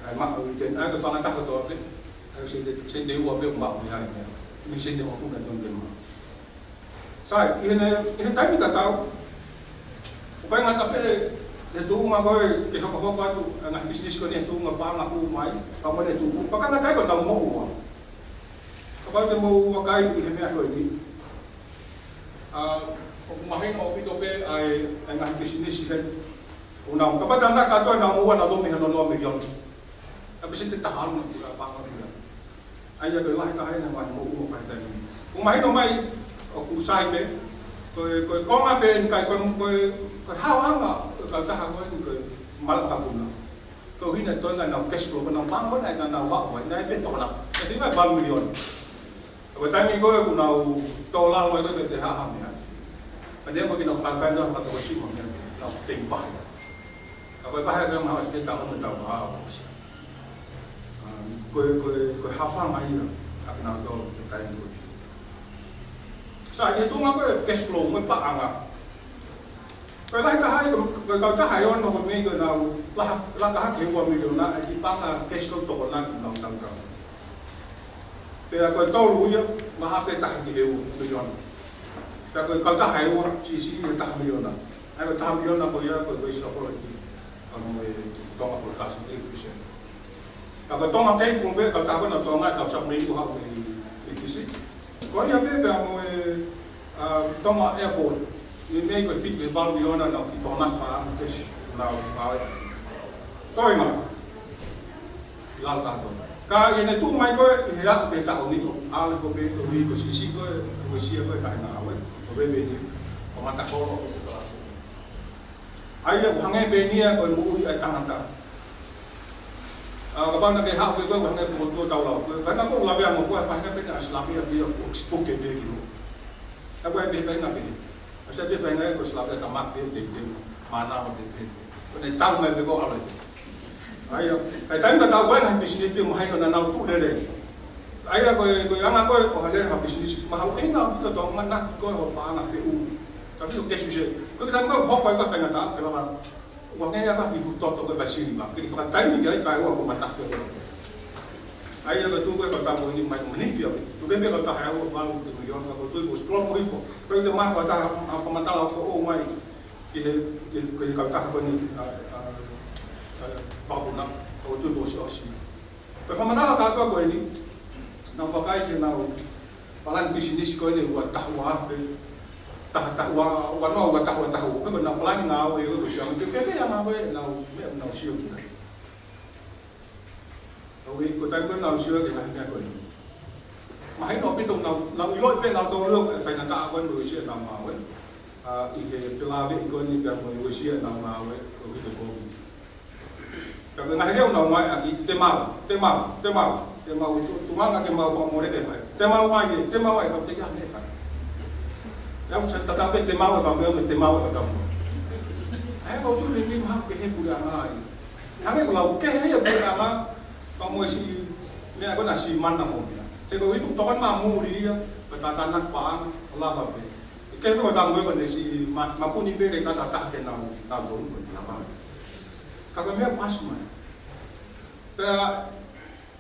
ʻA e maʻu ʻi he, ʻa e ke panga taha kotoa pē, ʻa e seti, seti ua pē maʻu ia ʻi he meʻa. Mei he seti hongofulu na tonu ke maʻu. Sai, ʻi heʻene, ʻi he taimi tatau, ʻoku ʻikai ngata pē he tuʻunga ko ē ke hokohoko atu ʻa e ngaahi pisinisi ko eni he tuʻunga paʻanga hū mai, pea mo ʻene tupu. Pea ʻikai ngata ai ko ʻenau moʻua. Kapau te mou vakai ʻi he meʻa ko eni. ʻA, ʻoku mahino ʻaupito pē ʻa e, ʻa e ngaahi pisinisi heni. ʻOku nau, kapau te nau kātoa ʻenau moʻua naʻa nau ʻomi hono noa miliona. ʻA e peseti taha ono ʻa e paʻanga pula. ʻA ia ko e lahi taha ʻenau ngaahi moʻua ʻo fai taimi ni. ʻOku mahino mai ʻoku sai pē, ko e, ko e konga pē eni ka ko e, ko e, ko e haoʻanga ʻo e kautaha ko eni ko e Malaʻe Papuna. Ko e ʻuhinga e toenga ʻenau cash flow, ko ʻenau paʻanga ko ē naʻa nau haʻu ai, naʻe pē toko nima. Naʻe fika valu miliona. Ko e taimi ko ē ʻoku nau tō lalo ai ko ē pē ha meʻa. Ka neongo ʻenau fakafāinga fakatokosiʻi mo e meʻa, nau tei vahe. Ka ko e vahe ko ē mahalo ʻosi pē taʻu ono, taʻu valu ʻosi. Um, ko e, ko e, ko e haoʻanga ia ʻa kinautolu he taimi ko ē. Sai, ʻi he tuʻunga ko ē cash flow mo e paʻanga. Ko e lahi taha ia, ko e, ko e kautaha ʻe ono ko e meʻa ko ʻenau laka, laka hake he ua miliona, ʻa e kiʻi paʻanga cash ko ē ʻoku tokonaki ʻi he taʻu. Pea ko e tolu ia, mahalo pē taha ki he ua miliona. Pea ko e kautaha ʻe ua, siʻisiʻi ia taha miliona. ʻA ia ko e taha miliona ko ia, ko e, ko e waste of quality. ʻA mo e Tonga Broadcasting, ʻe fusen. Ka ko e Tonga Cable pē, kautaha ko ē naʻa nau tō ai ʻenau submarine ko ē haʻu mei, mei Fisi. Ko ia pē pea mo e, ʻa, Tonga Airport. ʻI he meʻa ko e fitu ki he valu miliona naʻa nau kiʻi tō ai paʻanga cash, naʻa nau ʻave. Toe mai. ʻI lalo kātoa. Ka ʻi heʻene tuʻu mai ko ē ʻi he aʻu ki he taʻu ni ʻoku ʻalu hifo pē koeʻuhi ko e siʻisiʻi ko ē, ko e siʻisiʻi ko ē ʻa e ngāue, ko e revenue, ko e matakolo, ko e kalasi. ʻA ia ʻoku hangē pē ia ko e moʻui ʻa e tangata. ʻA, kapau naʻa ke haʻu pē koe ʻo hangē fokotuʻu tau lau. Ko e faʻahinga ko ē ʻoku lavea mo koe faʻahinga pē naʻe ʻasi lavea pē ia ʻo expoke pē ki loto. ʻA ko e pē faʻahinga pē. ʻA sia pē faʻahinga ia ko e ʻasi lavea tama pē te te mana ma pē pē. Ko ʻene tau mai pē ko ʻalu ai. ʻA ia, ʻa e taimi tatau ko ē ngaahi pisinisi pē mahino naʻa nau tuʻu lelei. ʻA ia ko e, ko e anga ko ē ʻo ha lele ha pisinisi. Mahuʻinga ʻaupito ʻo tō mai ʻaki ko ē hoʻo paʻanga feʻunga. Ka ʻoku ʻikai ke suse. Ko e taimi ko ē hoko ai ko e faingataʻa, ke lava ʻo hangē ia ko e kiʻi hutoto ko ē vai sili ma. Ke fakataimi ki ai kae ʻoua kuo matafi ʻa e. ʻA ia ko e tuʻu ko ē kautaha ko eni mai ko e manifi ʻaupito. Tuku kehe pē kautaha ʻe ua valu miliona ka ko e tuʻu ko e strong ko ē hifo. Ko e te mai fakataha, fakamatala foʻou mai. Ki he, ki he, ki he kautaha ko eni, ʻa, ʻa, ʻa, Papuna, ʻo tuʻu ʻosi ʻosi. Ko e fakamatala kātoa ko eni, naʻa ku vakai ki heʻenau palani pisinisi ko eni ua taha ua afe, taha taha ua, ua noa ua taha ua taha ua, ko ʻenau palani ngāue ko ē ko e sio ange, ko e fēfē ʻa e ngāue ʻenau, meʻa ʻenau sio ki ai. Ko e, ko e taimi ko ē naʻa nau sio ki he ngaahi meʻa ko ē. Mahino ʻaupito naʻa nau, nau ʻiloʻi pē naʻa nau tō leo e faingataʻa ko ē ʻo uesia ʻenau ngāue. ʻA, ʻi he felāveʻi ko eni pea mo e uesia ʻenau ngāue koeʻuhi ko e Covid. Pea ko e ngaahi lea naʻa nau ʻomai ʻaki te mau, te mau, te mau, te mau, tu-, tuʻunga ke mau fakamole ke fai. Te mau ai ē, te mau ai, ka te ke ame fai. Pea ʻoku tatau pē te mau e ka meʻa, te mau e ka mau. ʻA ia ko e tuʻu ni ni maha ke he pule anga ai. Hangē ko e lau kehe ia pē ʻa e anga, pea mo e siʻi meʻa ko ē naʻe siʻi mana mo pea. He ko e ifu tokoni mai muli ia, pea tatana paʻanga, lava pē. Kehe ko e tamu ia ko ʻene siʻi ma-, mapuni pē ke tatata ke nau, nau tolu ko ē lava. Ka ko e meʻa pasi mai. Pea,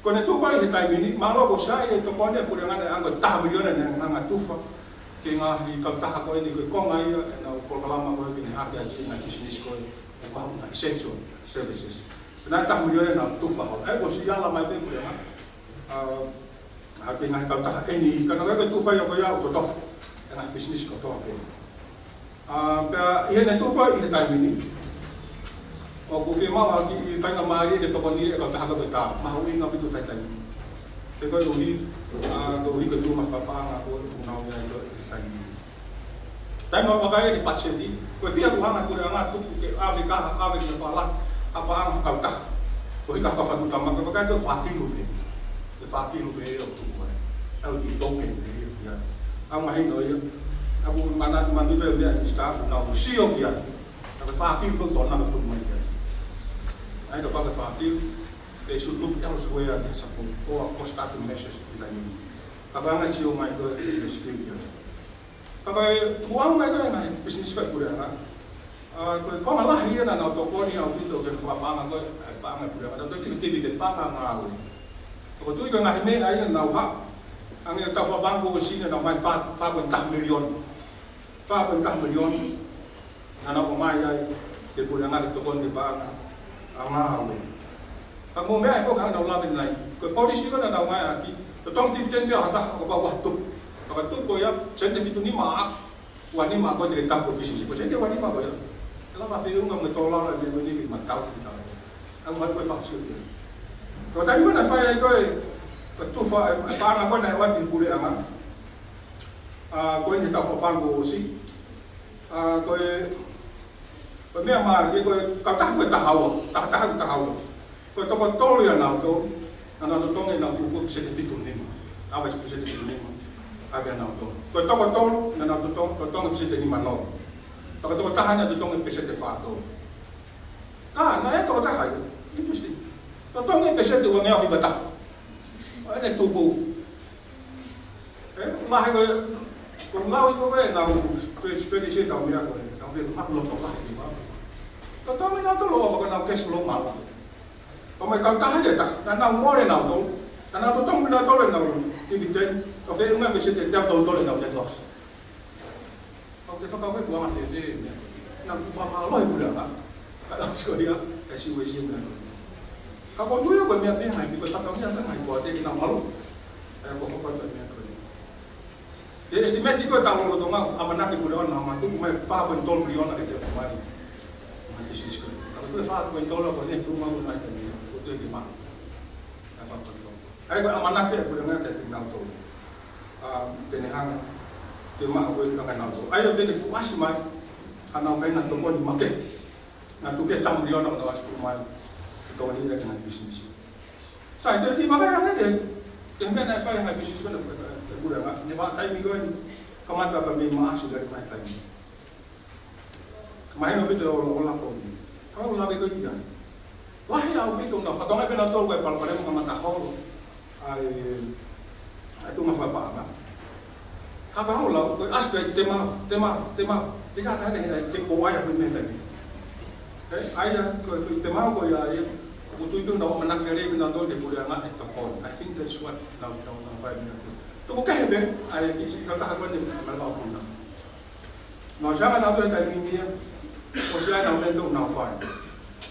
ko ʻene tuʻu ko ē he taimi ni, mālō ko sai e tokoni e puleʻanga naʻe anga taha miliona naʻe anga tufa. Ki he ngaahi kautaha ko eni ko e konga ia, ʻenau polokalama ko ē ke ne hake ʻaki e ngaahi pisinisi ko ē, ʻe mahu na essential services. Naʻe taha miliona naʻe tufa holo. ʻE, ko siʻi ala mai pē ko ia. ʻA, ʻa, ki he ngaahi kautaha eni, ka naʻe ko e tufa ia ko ia ʻo totofo. E ngaahi pisinisi kotoa pē. ʻA, pea ʻi heʻene tuʻu ko ē ʻi he taimi ni. ʻOku fiemaʻu ha kiʻi faingamālie ke tokoni e kautaha ko ē ke tā. Mahuʻinga ʻaupito fai taimi ni. He koeʻuhi, ʻa, koeʻuhi ko e tuʻunga fakapaʻanga ko ē ʻoku nau ʻi ai ko ē ʻi he taimi ni. Taimi ʻoku vakai ki he patiseti, ko e fiha kuo hanga e puleʻanga ʻo tuku ke ʻave ka ha, ʻave ki he fala, ha paʻanga ha kautaha. Koeʻuhi ka ha ka fatu tama, ko e vakai ko e fā kilu pē. Ko e fā kilu pē ʻoku tuku ai. ʻOku ʻi ai e token pē ia ki ai. ʻOku mahino ia. Ka ʻoku ou manatu, manatu pē meʻa Minisitā, ʻoku nau sio ki ai. Ka ko e fā kilo ʻoku totonu ke tuku mai ki ai. ʻA ia kapau ko e fā kilo, they should look elsewhere to support or cost cutting measures ki he taimi ni. Ka ko e anga e sio mai ko ē ʻa e Secretary ki ai. Ka ko e ʻoku ʻomai ko ē ʻa e ngaahi business ko ē ʻa e puleʻanga. ʻA, ko e konga lahi ia naʻa nau tokoni ʻaupito ki he fakapaʻanga ko ē ʻa e paʻanga ʻa e puleʻanga. Naʻa nau tokoni ki he dividend, paʻanga ngāue. Ka ʻoku ou tui ko e ngaahi meʻa ia naʻa nau haʻu. Hangē ko e tau fakapaʻanga kuo ʻosi naʻa nau ʻomai fā, fā poini taha miliona. Fā poini taha miliona. Naʻa nau ʻomai ai ki he puleʻanga ke tokoni ki he paʻanga ʻa e ngāue. Ka ko e meʻa ʻe foki hangē naʻa nau lave ni. Ko e policy ko ē naʻa nau ʻomai ʻaki, totongi dividend pē ʻa ha taha kapau ʻoku tupu. Ka ko e tupu ko ia, sēniti ʻe fitu nima ʻa, ua nima ko ē te ke tau ko e business. Ko e sēniti ʻe ua nima ko ia, ʻe lava feʻunga mo e tola ʻa e meʻa ko eni ke ma tau ki tautolu. ʻA ia ko e fakasio ki ai. Ko e taimi ko ē naʻe fai ai ko ē, ko e tufa, ʻa e paʻanga ko ē naʻe ʻoatu ki he puleʻanga. ʻA, ko eni he tau fakapaʻanga kuo ʻosi. ʻA, ko e, ko e meʻa mālie, ko e kautaha ko ē ʻe taha ua, taha taha ʻe taha ua. Ko e toko tolu ia ʻanautolu, naʻa nau totongi ʻenau tupu ʻe peseti ʻe fitu nima. ʻAve ʻe peseti ʻe fitu nima. ʻAve ʻanautolu. Ko e toko tolu, naʻa nau totongi, totongi ʻe peseti ʻe nima noa. Toko, toko taha naʻe totongi ʻe peseti ʻe fā tolu. Ka, naʻe toko taha ia. Interesting. Totongi ʻe peseti ʻe uangeau hiva taha. ʻA ʻene tupu. ʻE, lahi ko ē, ko e lau hifo ko ē ʻenau stre-, strategy ʻetau meʻa ko ē, ʻetau meʻa ko e maku loto lahi ki ma. Totongi ʻenautolu ʻo faka ʻenau cash flow mālohi. Pea mo e kautaha ia ʻe taha, naʻa nau mole ʻenautolu, naʻa nau totongi ʻenautolu ʻenau dividend, ʻo feʻunga mo e sēniti ʻe teau tolu ʻenau net loss. Ka ʻoku te fakakaukau ko e anga fēfē meʻa ko ē. Naʻa nau fuʻu fakamālohi puleʻanga. Ka ʻoku ʻosi ko ia, ka siʻi uesia meʻa ko ē. Ka ʻoku ou tui au ko e meʻa pē ia, he ko e fatongia fē mai ko ē te ke nau malu. ʻA ia ko e hopa ko e meʻa ko ē. He estimate ko ē ʻetau lolotonga, ʻamanaki puleʻanga, naʻa nau tupu mai fā poini tolu miliona ke te mai. Mai business ko ē. Ka ko e fā poini tolu ko eni tuʻunga ko ē naʻe taimi. Ko e tuʻu ke mai. ʻA e fā poini tolu. ʻA ia ko e ʻamanaki ʻa e puleʻanga kiate kinautolu. ʻA, te ne hanga, te maʻu ko ē ʻa kinautolu. ʻA ia ʻoku te ke fuʻu ʻasi mai, ʻa ʻenau faʻahinga tokoni makehe. Naʻa tuku ʻe taha miliona ʻo nau ʻasi tuʻu mai, ke tokoni ia ki he ngaahi business. Sai, te u kiʻi vakai ange ki he, ki he meʻa naʻe fai ʻe he ngaahi business ko ē ʻa e puleʻanga, ne vaʻa taimi ko eni, kamata pē mei Maʻasi kae ʻi ai e ngaahi taimi. Mahino ʻaupito e ola, ola ko ē. Ka ʻoku ou lave ko ē ki ai. Lahi ʻaupito naʻa nau fatongia pē ʻenautolu ko e palopalema kamata holo ʻa e, ʻa e tuʻunga fakapaʻanga. Ka ko e holo lau, ko e ʻasi pē te mau, te mau, te mau. Te ka taha te ngai te ko ai a fui me te ni. ʻE, ʻa ia, ko e fui te mau ko ia ia. ʻOku ou tui pē naʻa nau ʻamanaki lelei pē ʻenautolu ki he puleʻanga ʻe tokoni. I think that's what naʻa nau, naʻa nau fai meʻa ko ē. Tuku kehe pē, ʻa ia kiʻi siʻi kautaha ko eni, ʻa e malava puna. Naʻa nau sanga naʻa nau toe taimi ni ia, ʻosi ʻa ʻenau meʻa ʻoku nau fai.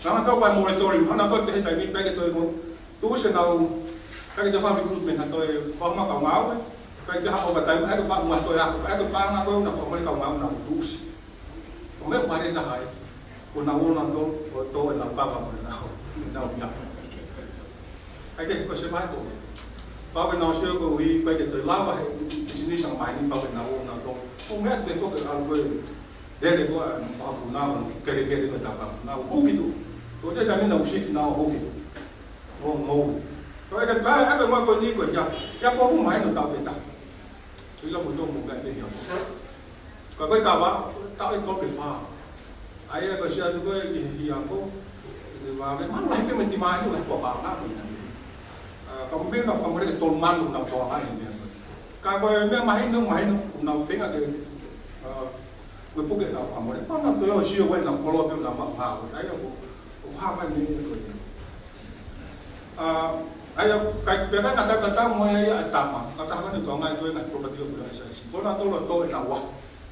Naʻa nau toe fai moratorium, naʻa nau toe pehē taimi ni pea ke toe mo, tuʻusi ʻenau, pea ke toe fai recruitment ha toe fakaʻumaʻā kau ngāue, pea ke toe haʻu overtime, ʻa ia ko e paʻanga toe ako, ʻa ia ko e paʻanga ko ē ʻoku nau fakamole kau ngāue naʻa nau tuʻusi. Ko e meʻa ʻoku mālie taha ia, ko ʻenau ō ʻenautolu, ʻo tō ʻenau kava mo ʻenau, ʻenau hiapo. ʻA ia ke ko e survival. Pau ke nau sio koeʻuhi, pea ke toe lava he pisinisi ʻa e maheni, pau ke nau ō ʻenautolu. ʻO meʻa te foki ʻalu ko ē, lele ko ē, ʻa e fakafunga, ʻa e kelekele ko ē ʻa e fakafunga. Hū ki tuʻa. Ko e taimi naʻa nau shift ʻenau hū ki tuʻa. ʻO mou. Ko e ke tae, ʻa e ko e ko eni ko ia. Ia ko e fuʻu maheni ʻoku tau pehē. Ila mo tō mo meʻa pē ia. Ka ko e kava, taʻu ʻe tolu ke fā. ʻA ia ko e sio atu ko ē ki he hiapo, ʻe vave, maʻu lahi pē mei he tima ni, lahi ko e paʻanga ko ē. ʻA, ka ko e meʻa naʻa fakamole ke tolu mano naʻa nau toʻa ai meʻa ko ē. Ka ko e meʻa mahino, mahino, naʻa nau feinga ke, ʻa, ko e puke naʻa nau fakamole. Pea naʻa nau toe ō ʻo sio ko ē ʻenau koloa pē naʻa nau maʻu ko ē. ʻA ia ko, ko e hā mai meʻa ko ē. ʻA, ʻa ia, ka, pea ka ngata kata mo ia ia e tama, ka taha ko eni ʻoku ngāue ko ē ngaahi property ʻo e puleʻanga ʻi Saisi. Ko ʻenautolu ʻoku tō ʻenau ua.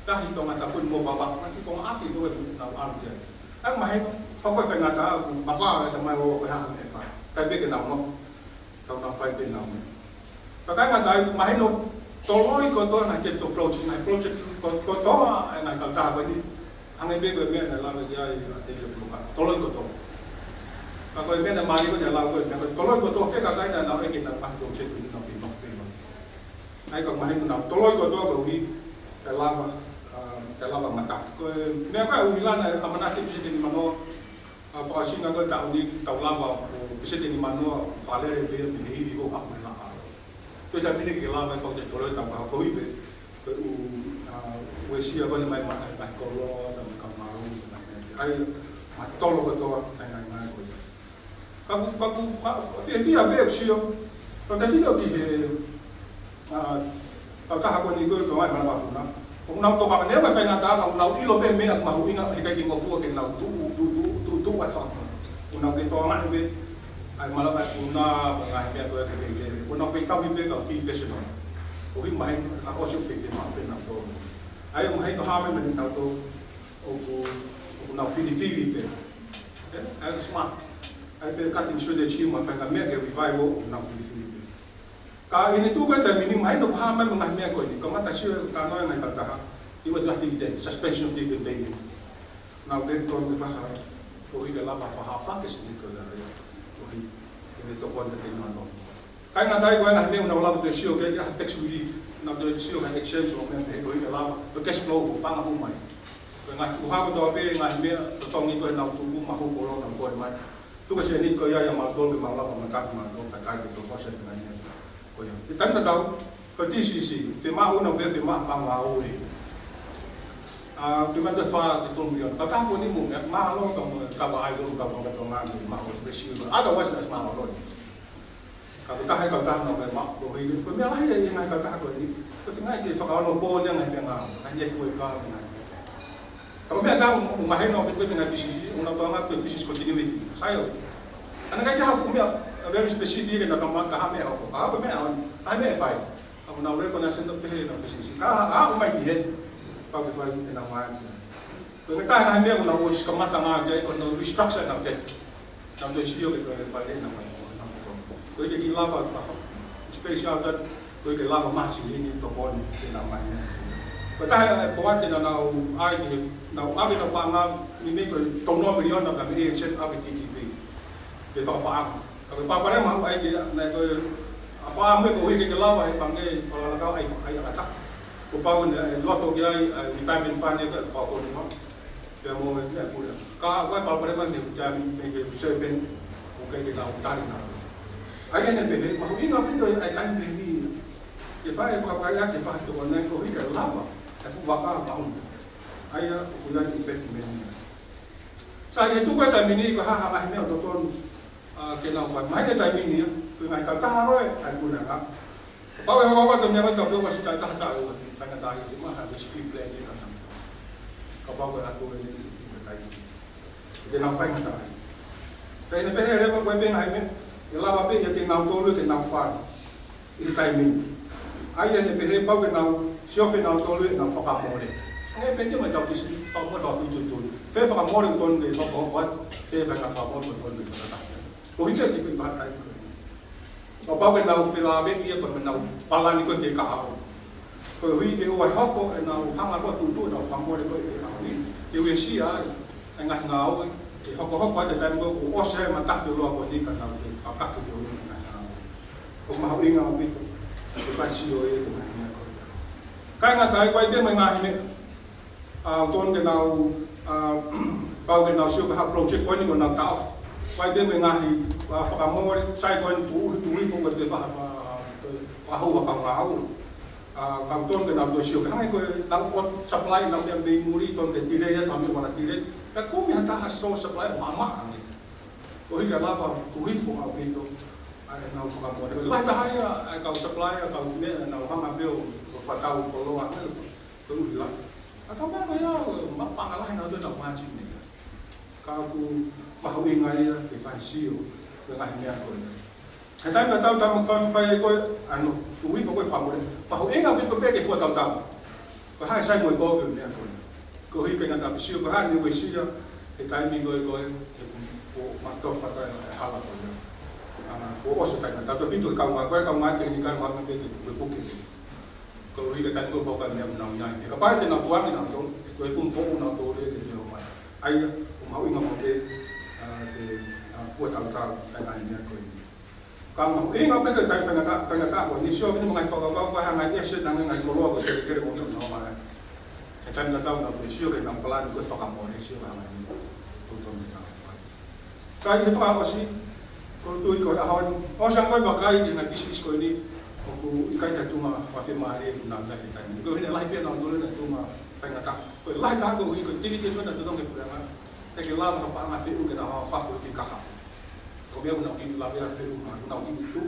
Tahi ʻoku ngata ko ē mo vava, ngaahi ko e ʻapi ko ē ʻoku nau ʻalu ki ai. ʻA ia mahino, hoko e faingataʻa, mafao e tama ʻo ko e hā e meʻa ʻe fai. Kae pē ke nau nofo, ka nau fai pē ʻenau meʻa. Pea ka ngata ai, mahino, toloi kotoa ʻa e capital project, ʻa e project ko-, kotoa ʻa e ngaahi kautaha ko eni, hangē pē ko e meʻa naʻe lave ki ai ʻa Tēvita Puluka. Toloi kotoa. Ka ko e meʻa naʻe mālie ko ē naʻe lau ko ē, meʻa ko e toloi kotoa fē kakai naʻa nau ʻeke ʻenau ngaahi project ko eni naʻa nau kei nofo pē ʻi loto. ʻA ia ka mahino naʻa nau toloi kotoa koeʻuhi, ke lava, um, ke lava matafi. Ko e meʻa ko ē ʻa ʻUhila naʻe ʻamanaki peseti ʻe nima noa, ʻa e fakaʻosinga ko ē taʻu ni, tau lava ʻo peseti ʻe nima noa, fakalele pē mei he hihi ʻo haʻu mei he laʻā. Ko e taimi ni ke lava ʻe kau te toloi tau kaha koeʻuhi pē, ko e ʻū, ʻa, Uesia ko eni mai mai mai kolo, ta mai ka mau, ta mai ai, ma tolo kotoa, ai ngai ngai ko ia. Ka ku, ka ku, ka, fiefia pē ʻeku sio. Ka te filo ki he, ʻa, ka kaha ko eni ko e to mai mana papuna. ʻOku nau toka, ne mai faingataʻa, ʻoku nau ʻilo pē meʻa mahuʻinga, he ʻikai ke ngofua ke nau tuʻu, tuʻu, tuʻu, tuʻu, tuʻu, ʻa e fakamoʻoni. ʻOku nau kei toʻo mai pē, ʻa e malava ʻa e puna, mo e ngaahi meʻa ko ē ke kei lele. ʻOku nau kei tauhi pē ka ki personal. ʻOku ʻi mahino, ka ʻosi ʻoku kei fiemaʻu pē nau tō. ʻA ia ʻoku mahino hā mai mei nautolu ʻoku, ʻoku nau filifili pē. ʻE, ʻa e smart. ʻA ia pē cutting strategy mo e faʻahinga meʻa ke revival ʻoku nau filifili pē. Ka ʻi he tuʻu ko ē taimi ni mahino ʻoku hā mai mo e ngaahi meʻa ko eni. Kamata sio e ka noa e ngaahi kautaha. Iwa tu dividend, suspension of dividend payment. Nau pē tonu ke faha, koeʻuhi ke lava faha fake sini ko ia, koeʻuhi ke tokoni ki he economy. Kāinga, ʻa ia ko e ngaahi meʻa ʻoku nau lava ke sio ki ai, ki he tax relief. Nau toe sio ki he exemption ʻo e meʻa pehē koeʻuhi ke lava, ko e cash flow, ko e paʻanga hū mai. Ko e ngaahi tuʻu hako tō pē, ngaahi meʻa, totongi ko ē nau tuku, mahu kolo nau ko ē mai. Tuku e sēniti ko ia ia mautolu ke mau lava, maʻu ʻaki mautolu, ka kai ke tokoni ki he ngaahi meʻa ko ia. He taimi tatau, ko e D C C, fiemaʻu ʻena pē, fiemaʻu paʻanga ʻe, ʻa, fiemaʻu ʻe fā ki he tolu miliona. Ka tafu ni mo e, mālō ka mo e, ka wa ai tolu ka mo e, ka tonga ni, maʻu ʻo pesi, otherwise, that's mālō. Ka ko e taha e kautaha naʻa ku fiemaʻu, koeʻuhi, ko e meʻa lahi ʻi he ngaahi kautaha ko eni. Ko e feinga ke fakaonopō ʻa e ngaahi meʻangāue, ngaahi ʻi he kau e kau, ngaahi. Ka ko e meʻa ʻoku mahino ʻaupito ko e ngaahi business, ʻoku nau toʻo ange ʻa e business continuity. Sai ʻo. Ka naʻe ʻikai ke ha fuʻu meʻa, a very specific ke nau kamata ha meʻa hoko. Ka ko e meʻa ʻoku, ngaahi meʻa ʻe fai. Ka ʻoku nau recognize ʻenau pehē ʻenau business. Ka, ʻa, ʻomai ki heni. Pau ke fai ʻenau ngāue. Ko e ngaahi meʻa ʻoku nau ʻosi kamata ngāue ki ai, ko ʻenau restructure ʻenau debt. Nau toe sio ki he toe fale ʻenau ngāue, ʻenau ngāue. Koeʻuhi ke lava ʻo fakahoa. Special debt, koeʻuhi ke lava maʻu ha silini tokoni ke nau ngāue. Ko e taha e poate naʻa nau ʻai ke nau ʻave ʻenau paʻanga, meimei ko e tolu noa miliona ka mei he ʻANZ ʻave ki he T P. Ke fakapaʻanga. Ka ko e palopalema ʻoku ʻai ke, naʻe ko e, ʻa e fakaʻamu koeʻuhi ke, ke lava he pange, fakalakau ai, ai ʻakata. Kuo pau naʻe loto ki ai, ʻa e retirement fund ʻe ka, ka fonu ma. Pea mo e, ʻa e pule. Ka, ko e palopalema mei he retirement, mei he reserve bank, ʻoku ʻikai ke nau tali na. ʻA ia naʻe pehē, mahuʻinga ʻaupito ʻa e taimi pehē ni. Ke fai, fakafai, ke fai tokoni koeʻuhi ke lava, ʻa e fuʻu vaka maʻu. ʻA ia, ʻoku ʻi ai e impediment ia. Sai, ʻi he tuʻu ko ē taimi ni, ko e hā ha ngaahi meʻa ʻoku totonu, ʻa, ke nau fai. Mahino e taimi ni, ko e ngaahi kautaha ko ē, ʻa e puleʻanga. Kapau ʻe hoko atu e meʻa ko ē, kapau ʻe ʻosi taʻu taha taʻu, faingataʻa ke fiemaʻu ha rescue plan ʻi he kautaha. Kapau ko e ʻatu eni ʻi he tuʻu ko ē taimi ni. Ke nau faingataʻa ai. Pea naʻe pehē leva ko e pē ngaahi meʻa, ʻe lava pē ia ke nau tolu ke nau fai. ʻI he taimi ni. ʻA ia naʻe pehē pau ke nau, siofi nautolu ʻenau fakamole. Hangē pē ni mo e tau kisi, fakamole fakafoʻituitui. Fē fakamole ʻoku tonu ke hokohoko atu, fē faʻahinga fakamole ʻoku tonu ke fakatafe. Koeʻuhi ke fai fakatafe. Kapau ke nau felāveʻi ia, pea mo ʻenau palani ko ē ki he kahaʻu. Koeʻuhi ke ʻoua ʻe hoko ʻenau hanga ko ē ʻo tuʻutuʻu ʻenau fakamole ko ē ʻi he ʻaho ni. Ke uesia ai e ngaahi ngāue, ke hokohoko atu e taimi ko ē kuo ʻosi ai e matafiloa ko eni ka nau kei fakakake ke ʻoua e ngaahi ngāue. ʻOku mahuʻinga ʻaupito ke fai sio ia ki he ngaahi meʻa ko ia. Kāinga, ʻa ia ko e pē mo e ngaahi meʻa, ʻa, ʻoku tonu ke nau, ʻa, pau ke nau sio ki ha project ko eni kuo nau taʻofi. Ko e pē mo e ngaahi, ʻa, fakamole, sai ko eni tuʻu, tuʻu hifo ko e te faha, ʻa, fakahū ha paʻanga ʻaʻau. ʻA, ka ʻoku tonu ke nau toe sio ki he hangē ko e nau ʻosi supply ʻenau meʻa mei muli, tonu ke delay atu ha meʻa ʻoku nau delay. Pea kumi ha taha sole supplier ʻoku maʻamaʻa ange. Koeʻuhi ke lava tuʻu hifo ʻaupito ʻa ʻenau fakamole. Ko e lahi taha ia ʻa e kau supplier, kau meʻa, nau hanga pē ʻo fakatau koloa, koeʻuhi la. ʻA e kau meʻa ko ia, maʻu paʻanga lahi nautolu ʻenau margin ia. Ka ʻoku mahuʻinga ia ke fai sio ki he ngaahi meʻa ko ia. He taimi tatau, taimi fai, fai ko ē, ʻa ʻenau tuʻu hifo ko ē fakamole. Mahuʻinga ʻaupito pē ke fua tautau. Ko e hā e sai mo e kovi ʻo e meʻa ko ē. Koeʻuhi ke nau tapu sio, ko e hā naʻe uesia he taimi ko ē ko ē, he kuo, kuo matofa ʻa e hala ko ē. ʻA, kuo ʻosi faingataʻa. Tautefito he kaungā, ko e kaungā tekinikale mahalo pē ke, ke puke pē. Koeʻuhi ke kai ko e pau ka meʻa ʻoku nau ʻi ai. He kapau te nau tuʻu ange nautolu, ko e kumi foʻou nautolu ke te ō mai. ʻA ia, ʻoku mahuʻinga maʻu pē, ʻa, ke, ʻa, fua tautau, ʻa e ngaahi meʻa ko ē. Ka mahuʻinga pē ke taimi faingataʻa, faingataʻa ko eni, sio pē mo e ngaahi fakakaukau, ko e hā e ngaahi asset, ngaahi koloa ko ē, kelekele mo e meʻa ʻoku nau maʻu. He taimi tatau naʻa ku sio ki heʻenau palani ko ē fakamole, sio ki he ngaahi meʻa ʻoku tonu ke nau fai. Sai, he fakaʻosi, ko e tui ko e ʻaho ni. ʻOsi ange ko e vakai ki he ngaahi business ko eni. ʻoku ʻikai ke tuʻunga fakafiemālie ʻoku nau ʻi ai he taimi ni. Ko e ʻuhinga lahi pē nautolu ʻenau tuʻunga faingataʻa. Ko e lahi taha koeʻuhi ko e dividend naʻa nau tonu ke puleʻanga. Te ke lava ha paʻanga feʻunga ke nau fakahoko ki he kahaʻu. Ko e meʻa ʻoku nau kiʻi lavea feʻunga, ʻoku nau kiʻi tuʻu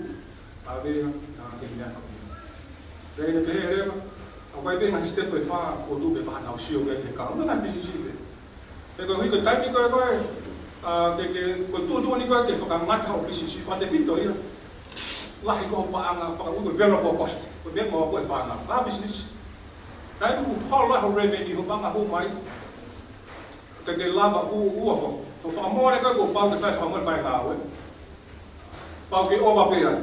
lavea, ʻa, ki he meʻa ko ia. Pea ʻi he pehē leva, ʻoku ʻi ai pē ngaahi step ʻe fā, fotu pē fā naʻa nau sio ki ai he kahaʻu, mo e ngaahi pisinisi pē. He koeʻuhi ko e taimi ko ē ko ē, ʻa, ke, ke, ko e tuʻutuʻuni ko ē ke fakangata hoʻo pisinisi, fakatefito ia. Lahi ko hoʻo paʻanga, fakaʻuhi ko e variable cost. Ko e meʻa maʻu ko ē ʻe he fānau. Ngaahi pisinisi. Taimi ʻoku holo ai hoʻo revenue, hoʻo paʻanga hū mai. Ke ke lava ʻo, ʻo ʻofa. Ko e fakamole ko ē kuo pau ke fai fakamole fai ngāue. Pau ke ʻova pē ai.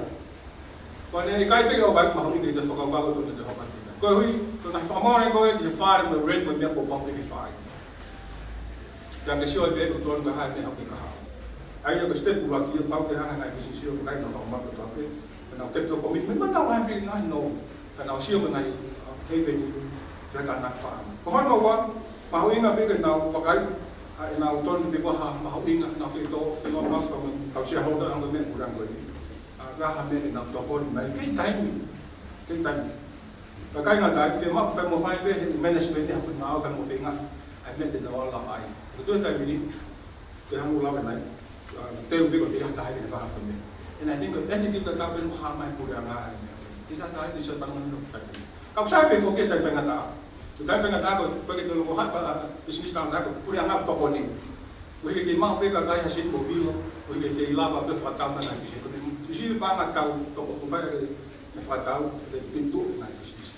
Ko ʻene ʻikai pē ke ʻova ai mahuʻinga ke fakakaukau ʻo tonu ke hoko atu. Koeʻuhi, ko e ngaahi fakamole ko ē ki he fale mo e rent mo e meʻa kuo pau pē ke fai. Pea ke sio ai pē ʻoku tonu ka hā e meʻa hoko ki he kahaʻu. ʻA ia ko e step ʻuluaki ia pau ke hanga ʻe he ngaahi pisinisi ʻo fakaʻilo fakamole kotoa pē. Pea nau capital commitment, mo nau ngaahi pē ngaahi nō. Pea nau sio mo e ngaahi, ʻa, revenue, ke ʻatā ʻenau paʻanga. Ko hono ua, mahuʻinga pē ke nau vakai, ʻa, ʻenau tonu pē ko e hā mahuʻinga, nau fetō, fenō pē mo e kau shareholder ʻa e meʻa puleʻanga ko eni. ʻA, ka hā e meʻa ke nau tokoni mai, kei taimi, kei taimi. Ka ʻikai ngata ai, fiemaʻu ke fai mo fai pē, he management ʻi ha foʻi ngāue, fai mo feinga, ʻa e meʻa te nau ala ai. Ko e toe taimi ni, ke hanga ʻo lave mai, ʻa, te u piko te ia tahi ke ne fakafoki mai. And I think that attitude ʻoku tau pehē ʻoku hā mai puleʻanga ʻa e meʻa. Te ia tahi ke sio tana manu no fai mai. Ka ʻoku sai pē foki e taimi faingataʻa. Ko e taimi faingataʻa ko, ko e ke tolo ko hapa, ʻa, business taʻu taʻu ko, puleʻanga tokoni. Ko e ke maʻu pē kakai ha sini mo vilo, ko e ke te lava pē fakatau na na kise. Ko e sisi paʻanga tau toko, ko fai ke, ke fakatau, ke pintu na business.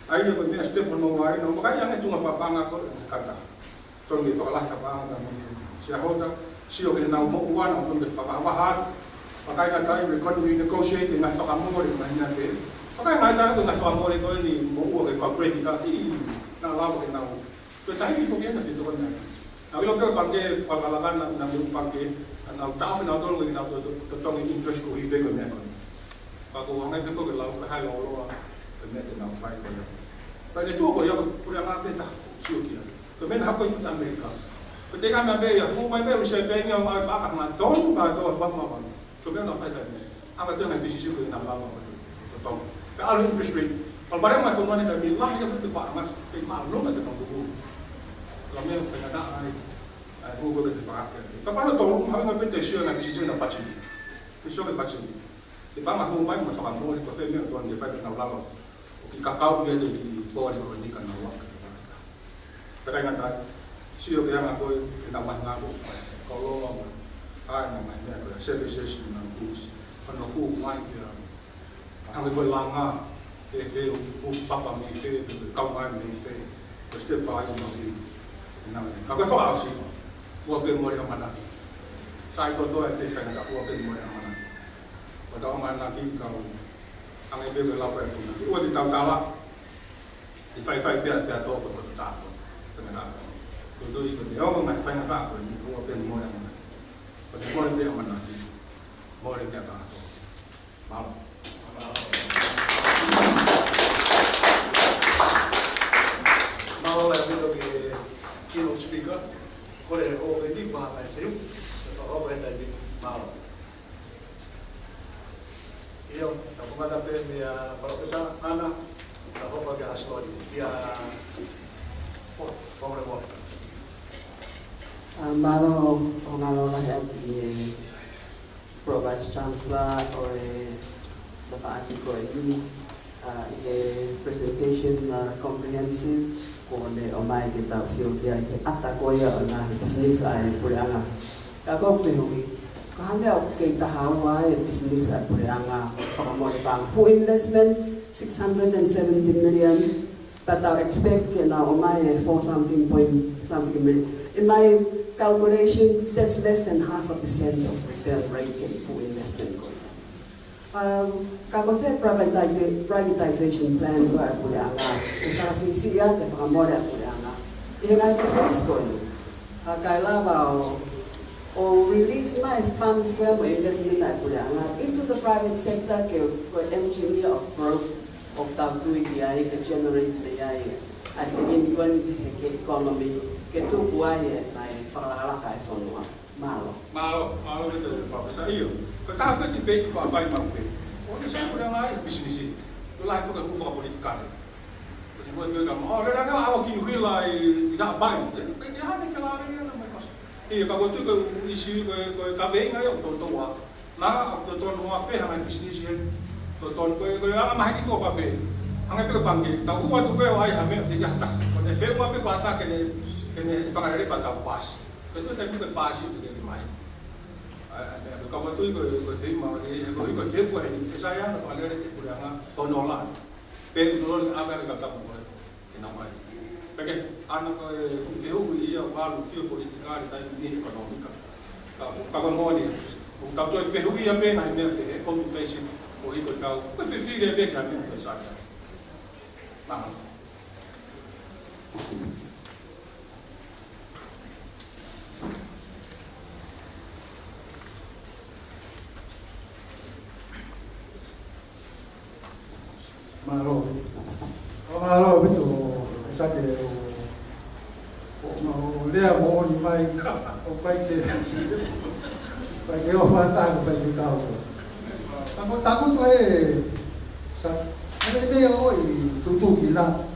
ʻA ia ko e meʻa step hono ua ē, nau vakai ange tuʻunga fakapaʻanga ko e kata. Tonu ke fakalahi ha paʻanga mei he shareholder, sio ki heʻenau moʻua, nau tonu ke fakavaha. Pea ʻikai ngata ai, we can renegotiate e ngaahi fakamole, ngaahi meʻa pē. Pea ʻikai ngata ai, ko e ngaahi fakamole ko eni moʻua ke kau kredita, ʻi, naʻa lava ke nau. Ko e taimi foki ena fetokoni ai. Naʻa ku ʻilo pē ʻoku pangikē, fakalaka naʻa, naʻa mou pangikē, naʻa nau taʻofi nautolu ke nau to-, to-, totongi interest koeʻuhi pē ko e meʻa ko eni. Pea ko e hangē pē foki lau, ko e hā e lōloa, ko e meʻa te nau fai ko ia. Pea ʻi he tuʻu ko ia ko e puleʻanga pē taha, sio ki ai. Ko e meʻa naʻe hoko ʻi ʻAmelika. Ko e teka meʻa pē ia, hū mai pē, ʻusi pē ia, ʻo ʻai paʻanga hanga tonu, ka tō, ʻa, ʻa, ʻa, ʻa. Ko e meʻa naʻe fai taimi. ʻA, ka tō ngaahi pisinisi ko ē naʻa lava ko ē. Totonu. Pea ʻalu interest rate. Palopalema e fonua ni taimi lahi ia ko e te paʻanga, kei māʻolunga te kau tuku. Ko e meʻa faingataʻa ai. ʻA e hū ko ē ke te fakaake. Pea ko hono tolu, mahuʻinga pē te sio ngaahi pisinisi naʻa patiseti. Te sio ki he patiseti. Te paʻanga hū mai mo fakamole ko e fē meʻa ʻoku tonu ke fai ke nau lava. ʻO kiʻi kakau ia te kiʻi pole ko eni ka nau aka ke fakaka. Pea ʻikai ngata ai, sio ki he anga ko ē ʻenau ngaahi ngāue ʻoku fai. Kau lōloa mo e, ʻa e ngaahi meʻa ko e services mo e ngaahi goods. Ka nau hū mai pea, hangē ko e langa, fēfē, ʻoku papa mei fē, kau mai mei fē. Ko e step fā ia ʻoku nau hili. ʻEnau ia. Ka ko e fakaʻosi, ʻoua pē mole ʻamanaki. Sai kotoa e pē faingataʻa, ʻoua pē mole ʻamanaki. ʻOua te tau ʻamanaki, kau Hangē pē ko e lau ko ē ʻa e punake. ʻOua te tau tala. ʻE faifai pē ʻa e, pē ʻa e tō ko e koto tāpō. Faingataʻa ko ē. Ko e tui ko e ongo mai faingataʻa ko eni, ʻoua pē mole ʻamanaki. Ko e mole pē ʻamanaki, mole pē ʻa e kātoa. Mālō. Mālō lahi ʻaupito ki he keynote speaker. Kole ʻo e ni pa mai fiu. E fakaʻopo e taimi. Mālō. ʻIo, tau kamata pē meia Palōfesa Ana, tau hoko ki he Hasiloni, ʻia Fo-, Fongremoa. ʻA, mālō, fakamālō lahi atu ki he Pro Vice Chancellor ʻo e tafaʻaki ko eni, ʻa, ʻi he presentation, ʻa, comprehensive, kuo ne ʻomai ke tau sio ki ai ki he ʻata ko ia ʻo e ngaahi business ʻa e puleʻanga. Ka ko e fehuʻi, ko e hā e meʻa ʻoku kei taha ua e business ʻa e puleʻanga fakamole paʻanga. Full investment, six hundred and seventy million, but tau expect ke nau ʻomai e four something point something million. In my calculation, that's less than half a percent of return rate ke full investment ko ia. Um, ka ko e fē privatization, privatization plan ko ē ʻa e puleʻanga, ke fakasiʻisiʻi ʻa e fakamole ʻa e puleʻanga ʻi he ngaahi business ko eni. ʻA, kae lava ʻo, ʻo release mai funds ko ē mo e investment ʻa e puleʻanga into the private sector ke ko e engine of growth ʻoku tau tui ki ai ke generate mei ai ʻa e sīpinga ko eni ki he economy ke tuku ai e ngaahi fakalakalaka ʻa e fonua. Mālō. Mālō, mālō ʻaupito Palōfesa. ʻIo. Ko e taha e debate ʻoku faʻa fai maʻu pē. ʻOku ʻi ai e puleʻanga ʻi he pisinisi. Ko e lahi ko e hū fakapolitikale. Ko e hū ʻa e meʻa ka ma. ʻO lele ange ʻa e kiʻi ʻuhila ʻi, ʻi Haʻapai. Pea, pea ke hane felāveʻi ana mai kosi. ʻIo, ka ʻoku ou tui ko e ʻuhisi, ko e, ko e kaveinga ia ʻoku toutou ʻā. Naʻa, ʻoku totonu ʻa e fē hanga ʻe he pisinisi ē. Totonu ko e, ko e anga maheni fua pē. Hanga pē ko e pangikē. Tau hū atu pē ʻo ʻai ha meʻa te ia ta. Ko e feʻunga pē pata ke ne, ke ne fakalele pea tau paasi. Ko e toe taimi ko e paasi ʻoku lele mai. ʻA, ʻa, ʻa, ka ʻoku ou tui ko e, ko e fēmā, ʻe, ʻe, ko e, ko e fēmā eni, ʻe sai ange fakalele ʻe he puleʻanga, tono la. Pe ʻoku totonu ʻa e kautaha ko ē, ke nau mai. Pea ke, ʻa ia ko e, ko e fehuʻi ia, ʻoku ʻalu fio politikale, taimi ni ʻekonōmika. Ka, ka ko e moʻoni, ʻoku tau toe fehuʻi ia pē ngaahi meʻa pehē, ʻoku tau pesi, ʻo hiko tau, ko e fifili pē ki ha meʻa ko e sai. Mahalo. Mālō. ʻO mālō ʻaupito, ʻEsate, ʻo, ʻo, ʻo lea moʻoni mai, ʻo ʻikai ke, ʻikai ke ʻofa atu ki he faifekau. Ka ko e taku ko ē, sa, ʻa e meʻa ʻoku tutuki na.